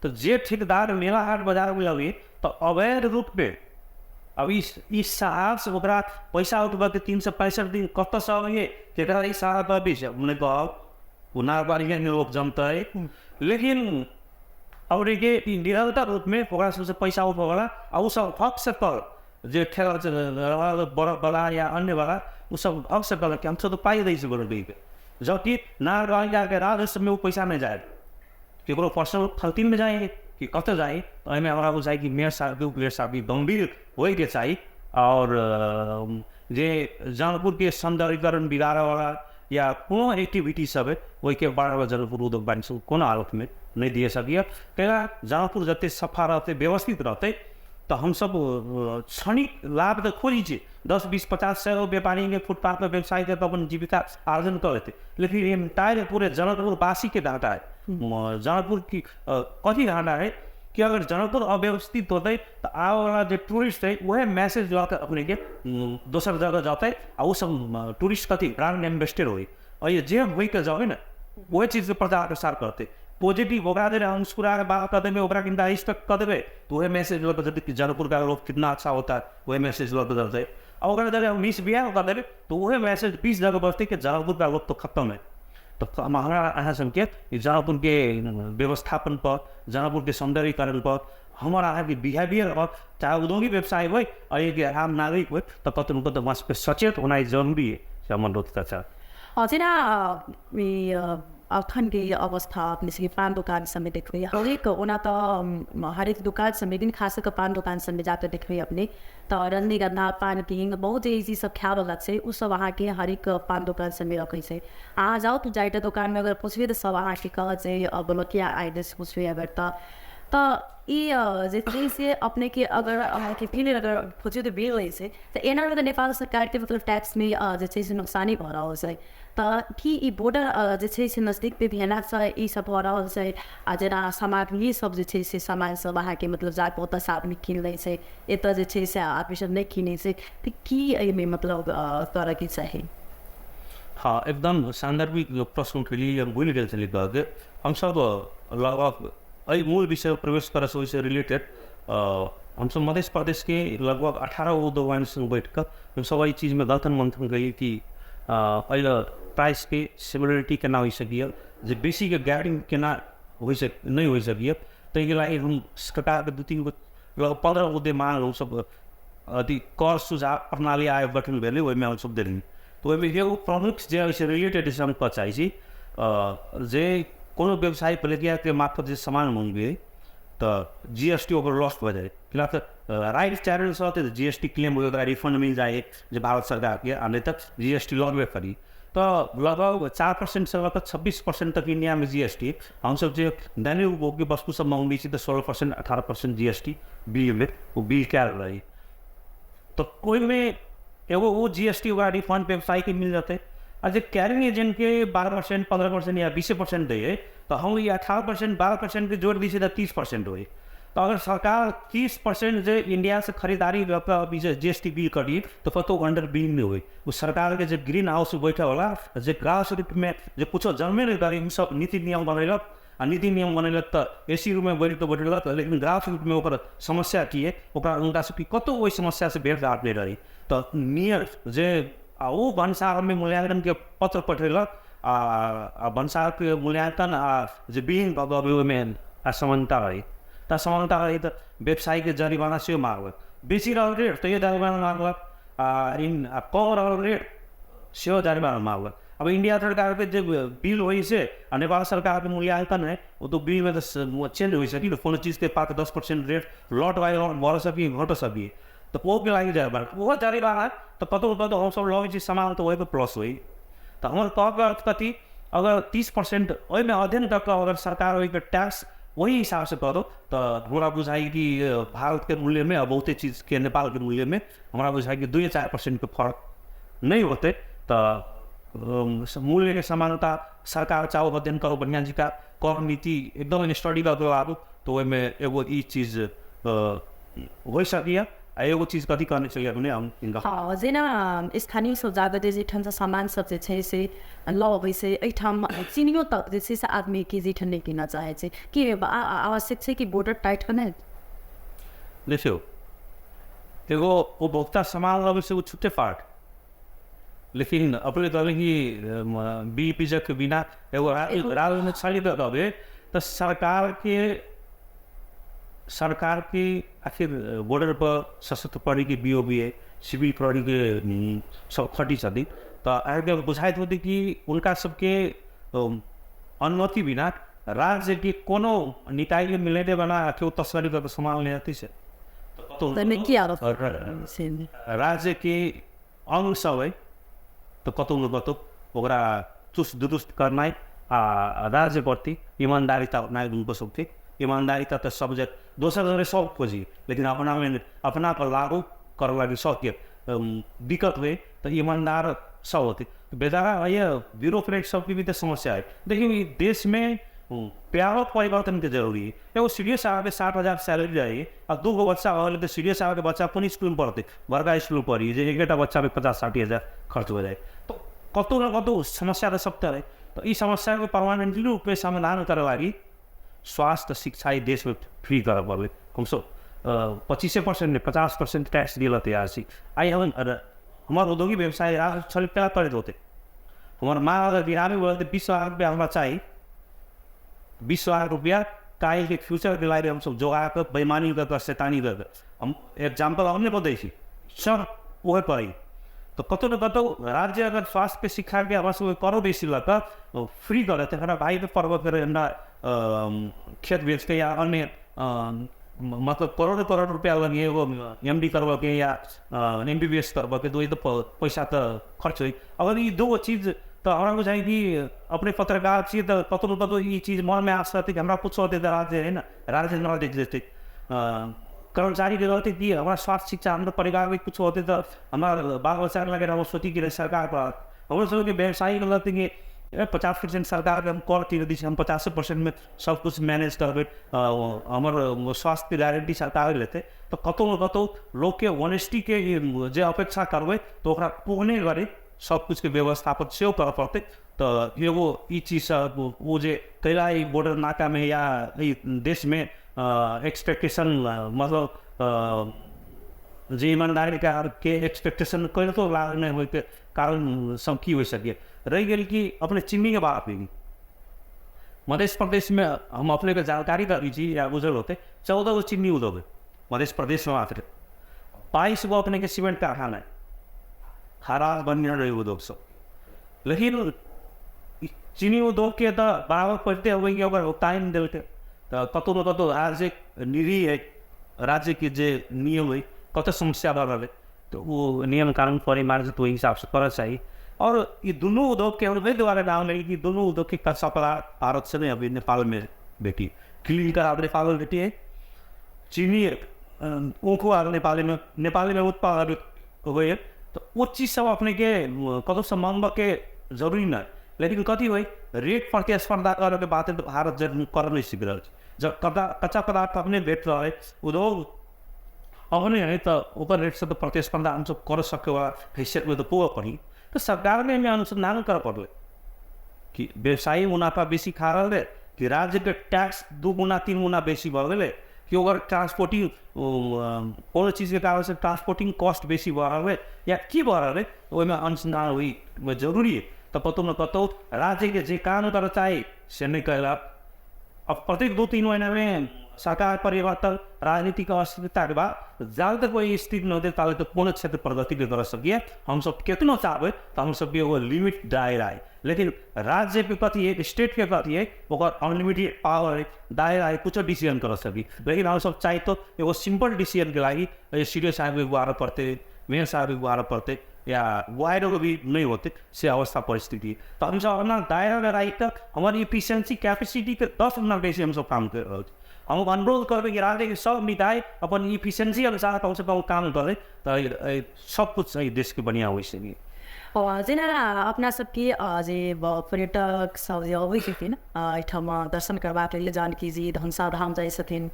तऽ जे ठेकेदार मेला हाट बाजारमे लगे तऽ अवैध रूपमे अब ई साहस ओकरा पैसा उठबऽके 365 दिन कतऽसँ अबैए केकरा ई साहस अबै छै नहि कहब, ओ नगरपालिकामे लोक जनतै, लेकिन और ई निरंतर रूपमे ओकरा सबसँ पैसा उठबऽवला आ ओसब हकसँ कर जे ठेला बरफवला या अन्यवला ओसब हकसँ कहलक कि हमसब तऽ पाइ दै छी बरफके, जबकि नगरपालिकाके राजस्वमे ओ पैसा नहि जायत, केकरो पर्सनल खल्तीमे जाइ कि कतऽ जाइ। तऽ एहिमे हमरा बुझाइ कि मेयर साहबके उपमेयर साहबके गम्भीर होइके चाही और जे जनकपुरके सौन्दर्यीकरण बिगाड़ऽवला या कोनो एक्टिविटी सब है ओहिके बारेमा जनकपुर उद्योग वाणिज्य कोनो हालतमे नहि दिए सकैए। कैला जनकपुर जते सफा रहतै व्यवस्थित रहतै तऽ हमसब क्षणिक लाभ तऽ खोजै छी, 10, 20, 50 100 व्यापारीके फुटपाथपर व्यवसाय कऽ अपन जीविका आर्जन कऽ लेतै, लेकिन एंटायर पूरे जनकपुरवासीके घाटा है। जनकपुर की कथी घाटा है कि अगर जनकपुर अव्यवस्थित होतै तऽ आबऽवला जे टूरिस्ट है वएह मैसेज लऽ कऽ अपनेके दोसर जगह जतै आ ओसब टूरिस्ट कथी ब्रांड एम्बेसडर होइ और जे होइके जाबै ने वएह चीजके प्रचार प्रसार करतै। पॉजिटिव ओकरा जे हम मुस्कुरा के बात कर देबै, ओकरा किनका रिस्पेक्ट कर देबै तो वह मैसेज लऽ कऽ कि जनकपुर का लोग कितना अच्छा होता है वह मैसेज लऽ कऽ जतै, आ ओकरा जगह हम मिसबिहेव कर देबै तो वह मैसेज 20 जगह बजतै कि जनकपुर का लोग तो खत्म है। तऽ हमरा अहाँ सबके जनकपुरके व्यवस्थापन पर, जनकपुरके सौन्दर्यीकरण पर, हमर अहाँके बिहेवियर पर, चाहे औद्योगिक व्यवसाय होइ आ एक आम नागरिक होइ, तऽ कतहु ने कतहु हमरा सबके सचेत होनाइ जरूरी है, से हम अनुरोध करऽ चाहब। जेना अखन के अवस्था अपने सबके पान दोकान सबमे देखबै, हरेक ओना तऽ हरेक दोकान सबमे, लेकिन खास कऽ पान दोकान सबमे जाकऽ देखबै अपने तऽ रजनीगंधा, पान किंग, बहुत जे चीज सब खायवला छै ओ सब अहाँके हरेक पान दोकान सबमे रखै छै। अहाँ जाउ तऽ 4टा दोकानमे अगर पुछबै तऽ सब अहाँके कहत जे बोलकिया आइ पुछबै अगर तऽ ई जे छै से अपनेके अगर अहाँके बिल अगर खोजियौ तऽ बिल होइ छै तऽ एनामे तऽ नेपाल सरकारके मतलब टैक्समे जे छै से नुकसानी भऽ रहल छै। तऽ की ई बॉर्डर जे छै से नजदीकमे भेलासँ ई सब भऽ रहल छै? आ जेना सामग्री सब जे छै से सामान सब अहाँके मतलब जाकऽ ओतऽसँ आदमी कीन लै छै, एतऽ जे छै से आदमी सब नहि कीनै छै, तऽ की एहिमे मतलब करऽके चाही? हाँ, एकदम सान्दर्भिक प्रश्न उठेली, हम भूलि गेल छली कहके। हमसब लगभग एहि मूल विषय प्रवेश करऽसँ ओहिसँ रिलेटेड हमसब मध्य प्रदेशके लगभग 18 गो उद्योगवान संग बैठ कऽ हमसब एहि चीजमे गन्थन मंथन करी कि एहि प्राइसके सिमिलरिटी केना होइ सकैए, जे बेसीके गैपिंग केना होइ सक नहि होइ सकैए। ताहिके लागि हम सरकारके 2-3 गो लगभग 15 गो मांग हमसब अथी कर सुझाव प्रणाली आयोग गठन भेलै ओहिमे हमसब देलियै। तऽ ओहिमे एगो प्रमुख जे ओहिसँ रिलेटेड हम कहऽ चाहै छी जे कोनो व्यवसाय प्रक्रियाके मार्फत जे सामान मँगबियै तऽ GST ओकर लॉस भऽ जाइ, किया तऽ राइट चैनलसँ रहतै तऽ GST claim होइ, ओकरा रिफंड मिल जाइ जे भारत सरकारके, आ नहि तऽ GST लगबे करी। तऽ लगभग 4% से लऽ कऽ 26% तक इंडियामे GST। हमसब जे दैनिक उपभोग्य वस्तु सब मँगबै छी तऽ 16% 18% GST बिलमे ओ बिल कयल रहै। तऽ ओहिमे एगो ओ GST ओकरा रिफंड व्यवसायके मिल जेतै, आ जे कैरिंग एजेंटके 12% 15% या 20% दै है तऽ हम ई 18% 12% के जोड़ि दै छियै तऽ 30% होइ। तऽ अगर सरकार 30% जे इंडियासँ खरीदारी लऽ कऽ अभी जे GST bill करी तऽ कतहु अंडर बिल नहि होइ। ओ सरकारके जे ग्रीन हाउस बैठेवला जे ग्रास रूपमे जे कुछो जनबे नहि करी ओ सब नीति नियम बनेलक, आ नीति नियम बनेलक तऽ AC रूममे बैठ कऽ बैठलक, लेकिन ग्रास रूपमे ओकर समस्या की है ओकरा हुनका सबके कतहु ओहि समस्यासँ भेट घाट नहि रही। तऽ नियर जे आ ओ भन्सारमे मूल्याङ्कनके पत्र पठेलक, आ भन्सारके मूल्याङ्कन आ जे बिलिङ भऽ कऽ ओहिमे असमानता रही। तऽ असमानता रही तऽ व्यवसायके जरिमाना सेहो माँगलक, बेसी रहल रेट तैयो जरिमाना माँगलक, आ कम रहल रेट सेहो जरिमाना माँगलक। अब इंडिया सरकारके जे बिल होइ छै आ नेपाल सरकारके मूल्याङ्कन है ओ तऽ बिलमे तऽ चेंज होइ सकी, कोनो चीजके 5-10% रेट लॉट बाई लॉट बढ़ सकी घट सकी, तऽ ओके लागि जरिमाना ओहो जरिमाना तऽ कतहु कतहु हमसब लबै छी सामान तऽ ओहिपर प्लस होइ। तऽ हमर कहके अर्थ कथी, अगर 30% ओहिमे अध्ययन कऽ कऽ अगर सरकार ओहिके टैक्स ओहि हिसाबसँ करो तऽ हमरा बुझाइ कि भारतके मूल्यमे आ बहुते चीजके नेपालके मूल्यमे हमरा बुझाइ कि 2-4% के फर्क नहि होतै। तऽ मूल्यके समानता सरकार चाहो अध्ययन करो बढ़िआँ जकाँ कर नीति एकदम स्टडी कऽ कऽ आबू तऽ ओहिमे एगो ई चीज होइ सकैए। आ एगो चीज कथी कहने छलियै अपने हम? हँ, जेना स्थानीय सब जाकऽ जे जाहिठामसँ सामान सब जे छै से लऽ अबै छै, एहिठाम चीनियो तक जे छै से आदमीके जाहिठाम नहि कीनऽ चाहै छै, की आवश्यक छै कि बॉर्डर टाइट होनाइ? देखियौ, एगो उपभोक्ता सामान लबै छै ओ छुट्टे पार्ट, लेकिन अपने कहबै कि बिल बीजक बिना एगो राजनीतिक कहबै तऽ सरकारके आखिर बॉर्डर पर सशस्त्र प्रहरीके BOB है, सिविल प्रहरीके सब खटी छथिन, तऽ अहाँके बुझाइत होतै कि हुनका सबके अनुमति बिना राज्यके कोनो निकायके मिलेने वाला केओ तस्करी कऽ सामान ले जाती छै। राज्यके अंग सब है तऽ कतहु ने कतहु ओकरा चुस्त दुरुस्त करनाइ आ राज्यप्रति ईमानदारिता अपनाइ हुनको सबके ईमानदारिता तऽ सब जगह दोसर जगह सब खोजी, लेकिन अपनामे अपना पर लागू करऽ लागि सबके दिक्कत होइ तऽ ईमानदार सब होते। बेचारा ये ब्यूरोक्रेट सबके भी तऽ समस्या है। देखियौ ई देशमे व्यापक परिवर्तनके जरूरी है। एगो C D ओ साहबके 60,000 सैलरी रही आ 2 गो बच्चा हो गेलै तऽ C D O साहबके बच्चा कोन स्कूलमे पढ़तै? बड़का स्कूलमे पढ़ी जे एकेटा बच्चामे 50-60 हजार खर्च हो जाइ, तऽ कतहु ने कतहु समस्या तऽ सबटा रहै। तऽ ई समस्याके परमानेंटली रूपमे समाधान करऽ लागि स्वास्थ्य शिक्षा ई देशमे फ्री करऽ पड़लै। हमसब 25% नहि 50% टैक्स दिअ तैयार छी। आइ हम हमर औद्योगिक व्यवसाय छल केना करैत होतै? हमर माँ अगर बिरामी भऽ जेतै 20 लाख रुपैआ हमरा चाही, 20 लाख रुपैआ काल्हिके फ्यूचरके लागि हमसब जोगा कऽ बेईमानी कऽ कऽ शैतानी कऽ कऽ हम एग्जाम्पल अपने बतै छी सब उहे करै। तऽ कतहु ने कतहु राज्य अगर स्वास्थ्यके शिक्षाके हमरा सबके करो बेसी लऽ कऽ फ्री करत, हमरा भाइके पर्व करे हमरा खेत बेचके या अन्य मतलब करोड़ों करोड़ रुपया लगे एगो एम डी करबऽके या MBBS करबऽके, तऽ ओहि तऽ पैसा तऽ खर्च होइ। अगर ई दूगो चीज तऽ हमरा बुझाइ कि अपने पत्रकार छियै तऽ कतहु ने कतहु ई चीज मनमे आ सकतै कि हमरा कुछो होतै तऽ राज्य है ने, राज्य न देख जेतै। कर्मचारीके रहतै कि हमरा स्वास्थ्य शिक्षा हमरा परिवारमे कुछो होतै तऽ हमरा बाल बच्चाके लगे हम सोची कि सरकार पर। हमरो सबके व्यवसायीके रहतै कि 50% सरकारके हम कर तीर दै छी, हम 50%मे सब कुछ मैनेज करबै, हमर स्वास्थ्यके गारंटी सरकार लेतै। तऽ कतहु ने कतहु लोकके ऑनेस्टीके जे अपेक्षा करबै तऽ ओकरा पुगने गरी सब कुछके व्यवस्थापन सेहो करऽ पड़तै। तऽ एगो ई चीजसँ ओ जे कैला ई बॉर्डर नाकामे या ई देशमे एक्सपेक्टेशन मतलब जे ईमानदारी के एक्सपेक्टेशन कहितो लागू नहि होइके कारण सब की हो सकिए रहि गेल कि अपने चिन्नीके बात भी मध्य प्रदेशमे हम अपनेके जानकारी दै छी या बुझल होतै, 14 गो चिन्नी उद्योग है मध्य प्रदेशमे मात्र, 22 गो अपनेके सीमेंट कारखाना है, हरा बढ़िया रहे उद्योग सब। लेकिन चीनी उद्योगके तऽ बराबर पढ़ते हुए कि अगर टाइम देलकै तऽ कतहु ने कतहु राज्य निधि है, राज्यके जे नियम है कतऽ समस्या भऽ रहल है तऽ ओ नियम कानून परिमार्जित ओहि हिसाबसँ करऽ चाही। और ये दुनू उद्योग के हम एहि दुआरे नाम लेली कि दुनू उद्योग के कच्चा पदार्थ भारत से नहीं अभी नेपाल में भेटी, क्लीन आब नेपाल में भेटी है, चीनी ऊखो आब नेपाली में उत्पादन होइ है। तऽ ओ चीज सब अपने के कतहुसँ मंगबऽके जरूरी नहि, लेकिन कथी होइ रेट प्रतिस्पर्धा करऽके बात है तऽ भारत जब कर नहि सीख रहल छै। जब कच्चा पदार्थ अपने भेट रहल है, उद्योग अपने है तऽ ओकर रेटसँ तऽ प्रतिस्पर्धा हमसब कर सकेवला हैसियतमे तऽ पुगऽ पड़ी। तऽ सरकारने एहिमे अनुसंधान करऽ पड़लै कि व्यवसायी मुनाफा बेसी खा रहल है कि राज्यके टैक्स 2 गुना 3 गुना बेसी भऽ गेलै कि ओकर ट्रांसपोर्टिंग कोनो चीजके कारणसँ ट्रांसपोर्टिंग कॉस्ट बेसी भऽ रहल है या की भऽ रहल है, ओहिमे अनुसंधान होइ जरूरी है। तऽ कतहु ने कतहु राज्यके जे काम करऽ चाही से नहि कयलक। अब प्रत्येक 2-3 महीनामे सरकार परिवर्तन राजनीतिक अस्थिरताके बाद जाल तक कोई स्थिर नहि होतै ताले तक कोनो क्षेत्र प्रगति नहि कर सकिए। हमसब केतनो चाहबै तऽ हमसबके एगो लिमिट दायरा है, लेकिन राज्यके कथी है, स्टेटके कथी है, ओकर अनलिमिटेड पावर है, दायरा है, कुछो डिसीजन कर सकी। लेकिन हमसब चाही तो एगो सिंपल डिसीजनके लागि सी डी ओ साहबके गुहार पड़तै, मेयर साहबके गुहार पड़तै या गुहारो भी नहि होतै से अवस्था परिस्थिति। तऽ हमसब अपना दायरामे राखि कऽ हमर इफिशियंसी कैपेसिटीके 10 गुना बेसी हमसब काम करि रहल छी। हम अनुरोध करबै कि राज्यके सब निकाय अपन इफिशियंसी अनुसार कमसँ कम काम करै तऽ सब कुछ एहि देशके बढ़िआँ होइ सकै। जेना अपना सबके जे पर्यटक सब जे अबै छथिन एहिठाम दर्शन करबाक लेल जानकी जी धनुषा धाम जाइ छथिन,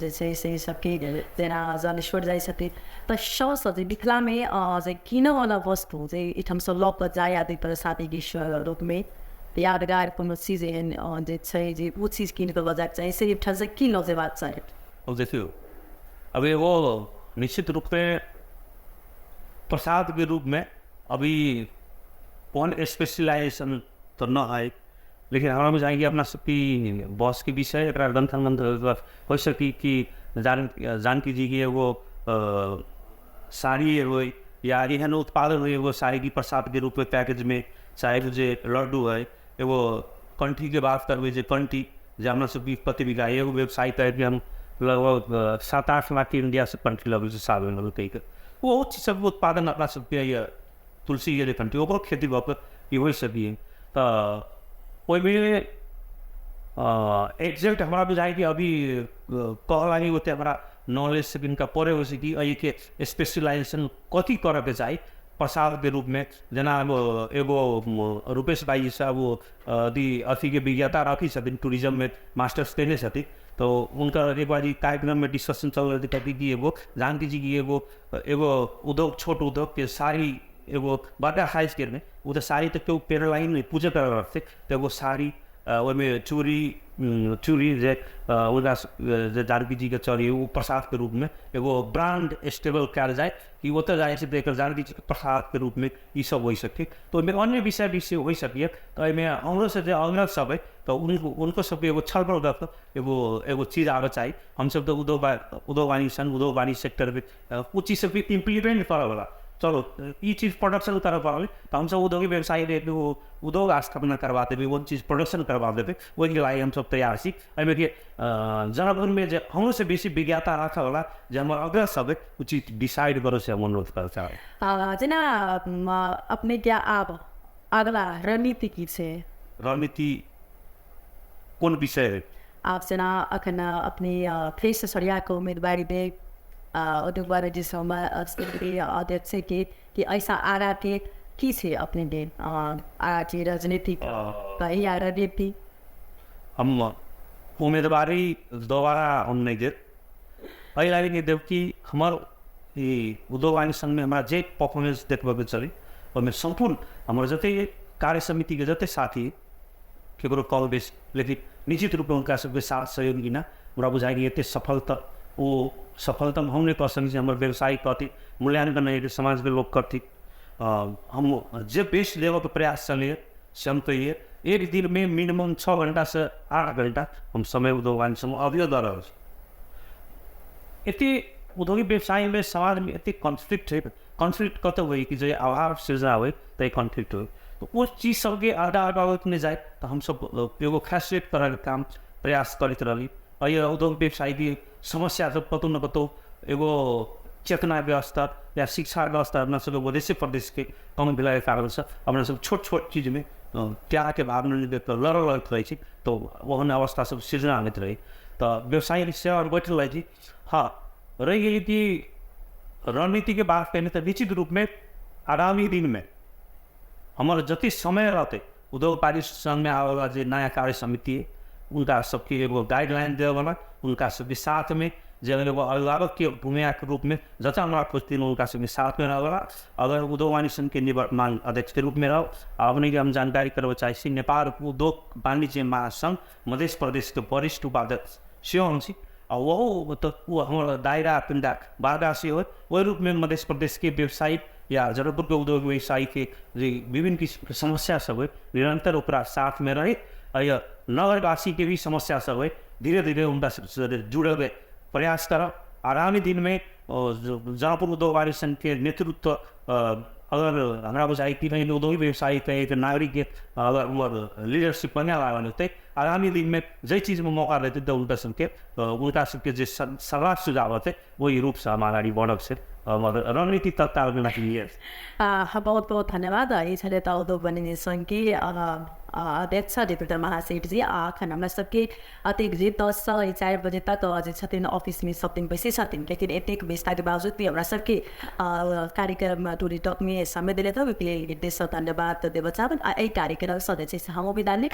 जे छै से सबके जेना जनेश्वर जाइ छथिन, तऽ सबसँ जे मिथिलामे जे कीनऽवला वस्तु जे एहिठामसँ लऽ कऽ जाय आदि प्रसादीके रूपमे यादगार कोनो चीज एहन जे छै जे ओ चीज कीन कऽ लऽ जायके चाही, से एहिठामसँ की लऽ जेबाक चाही? अब देखियौ, अब एगो निश्चित रूपमे प्रसादके रूपमे अभी कोन स्पेशलाइजेशन तऽ न है, लेकिन हमरा बुझाइ कि अपना सबकी बसके विषय एकरा ग्रन्थ मंत्र हो सकी कि जानकी जी के एगो साड़ी एगो या एहन उत्पादन हो एगो साड़ी की प्रसादके रूपमे पैकेजमे, चाहे जे लड्डू है, एगो कंठीके बात करबै जे कंठी जे हमरा सबके कति बिकाइ एगो व्यवसाय तऽ कि हम लगभग 7-8 लाख इंडिया से कंठी लबै छै साल में कहिके, ओ चीज सबके उत्पादन अपना सबके तुलसी के कंठी ओकरो खेती भऽ कऽ ई होइ सकिए। तऽ ओहिमे एग्जैक्ट हमरा बुझाइ कि अभी कहऽ लागि ओते हमरा नॉलेज से किनका पड़े हो कि एहिके स्पेशलाइजेशन कथी करऽके चाही प्रसादके रूपमे। जेना अब एगो रूपेश भाई साहब वो अथीके विज्ञाता रखी छथिन, टूरिज्ममे मास्टर्स कयने छथिन, तो उनका एक बार कार्यक्रम में डिस्कशन चल रहे थे कि एगो जानकी जी की एगो एगो उद्योग छोट उद्योग के साड़ी एगो बड़का साइज के नहीं, वो तो साड़ी तो केओ पेड़ लाइन नहीं पूजा कर रखते, तो एगो साड़ी ओहिमे चूड़ी चूड़ी जे उनका जे जानकी जी के चढ़ी ओ प्रसाद के रूप में एगो ब्रांड स्टेबल कयल जाय कि ओतऽ जाइ छै तऽ एकर जानकी जी के प्रसाद के रूप में ई सब होइ सके। तऽ ओहिमे अन्य विषय विषय होइ सकिए। तऽ एहिमे हमरो से जे अग्रज सब है तऽ उनको सबके एगो छलफल कऽ कऽ एगो एगो चीज आबऽ चाही। हमसब तऽ उद्योग वाणिज्य संघ उद्योग वाणिज्य सेक्टरमे ओ चीज सबके इम्प्लीमेंट करऽवला चलो ई चीज प्रोडक्शन करऽ पड़ल तऽ हमसब उद्योगिक व्यवसायी उद्योग स्थापना करबा देबै, ओ चीज प्रोडक्शन करबा देबै, ओहिके लागि हमसब तैयार छी। एहिमे कि जनकपुरमे जे हमरोसँ बेसी विज्ञता राखऽवला जे हमर अग्रज सब है ओ चीज डिसाइड करो से हम अनुरोध करऽ चाहब। जेना अपने के आब अगला रणनीति की छै? रणनीति कोन विषय है? आप जेना अखन अपने फेरसँ सरियाके उम्मीदवारी देब उद्योग वाणिज्य अध्यक्ष के कि ऐसा आगा के की छै अपने के आगा के राजनीति कही या रणनीति? हम उम्मीदवारी दोबारा हम नहीं देब, एहि लागि नहि देब कि हमर ई उद्योग वाणिज्य संघमे हमरा जे परफॉर्मेंस देखबऽके चली ओहिमे सम्पूर्ण हमर जते कार्य समितिके जते साथी केकरो कम बेस, लेकिन निश्चित रूपमे हुनका सबके साथ सहयोग बिना हमरा बुझाइ कि एते सफलता ओ सफलता हम नहीं कह सकै छी। हमर व्यवसायी कहती, मूल्यांकन नहीं समाजके लोग करती। हम जे बेस्ट देबऽके प्रयास चलैए से हम कहिए एक दिनमे मिनिमम 6 घंटा से 8 घंटा हम समय उद्योग वाणिज्य संघ अभियो दऽ रहल छी। एते औद्योगिक व्यवसायमे समाजमे एते कॉन्फ्लिक्ट है, कॉन्फ्लिक्ट कतऽ होइ कि जे अभाव सृजना होइ तऽ कॉन्फ्लिक्ट होइ, तऽ ओ चीज सबके आगा आगा नहि जाए तऽ हमसब एगो खासियत तरहके काम प्रयास करैत रहली। एहि उद्योग व्यवसायके समस्या सब कतहु न कतहु एगो चेतनाके स्तर या शिक्षाके स्तर अपना सबके मधेसे प्रदेशके कम भेलाके कारणसँ अपना सब छोट छोट चीजमे त्यागके भावना देख कऽ लड़ऽ लगैत रहै छी, तऽ ओहन अवस्था सब सृजना होइत रहै तऽ व्यवसायी सेवा बैठल रहै छी। हाँ, रहि गेली कि रणनीतिके बात कयने तऽ निश्चित रूपमे आगामी दिनमे हमर जते समय रहतै उद्योग वाणिज्य संघमे आबैवला जे नया कार्य समिति है उनका सबके एगो गाइडलाइन देबऽवला, उनका सबके साथमे जे एगो अभिभावकके भूमिकाके रूपमे जतऽ हमरा खोजथिन उनका सबके साथमे रहऽवला। अगर उद्योग वाणिज्य संघके निवर्तमान अध्यक्षके रूपमे रह, अपनेके हम जानकारी करबऽ चाहै छी नेपाल उद्योग वाणिज्य महासंघ मध्य प्रदेशके वरिष्ठ उपाध्यक्ष सेहो हम छी। आ ओहो तऽ ओ हमर दायरा कनिटा बाधा सेहो ओहि रूपमे मध्य प्रदेशके व्यवसायिक या जनकपुरके उद्योग व्यवसायीके जे विभिन्न किसिमके समस्या सब है निरन्तर ओकरा साथमे रहैत नगरवासीके भी समस्या सब है धीरे धीरे उनका जुड़े प्रयास करब। आगामी दिनमे जनकपुर उद्योग वाणिज्य संघके नेतृत्व अगर हमरा बुझाइ कि नहीं उद्योग व्यवसायी एक नागरिकके अगर उमर लीडरशिप बने लागल होतै आगामी दिनमे जाहि चीजमे मौका रहतै तऽ हुनका सबके जे सलाह सुझाव होतै ओहि रूपसँ हम अगाडि बढ़ब से हमर रणनीति तत्काल लिए। बहुत बहुत धन्यवाद। ई छलै तऽ उद्योग वाणिज्य संघके अध्यक्ष दीपेन्द्र महासेठजी। अखन हमरा सबके अतेक जे 10 से 4 बजे तक जे छथिन ऑफिसमे सब दिन बैसै छथिन, लेकिन एतेक व्यस्तताके बावजूद भी हमरा सबके कार्यक्रम टुडे टकमे समय देले तऽ ओहिके लेल हृदयसँ धन्यवाद देबऽ चाहब। आ एहि कार्यक्रमसँ जे छै से हम विदा लेब।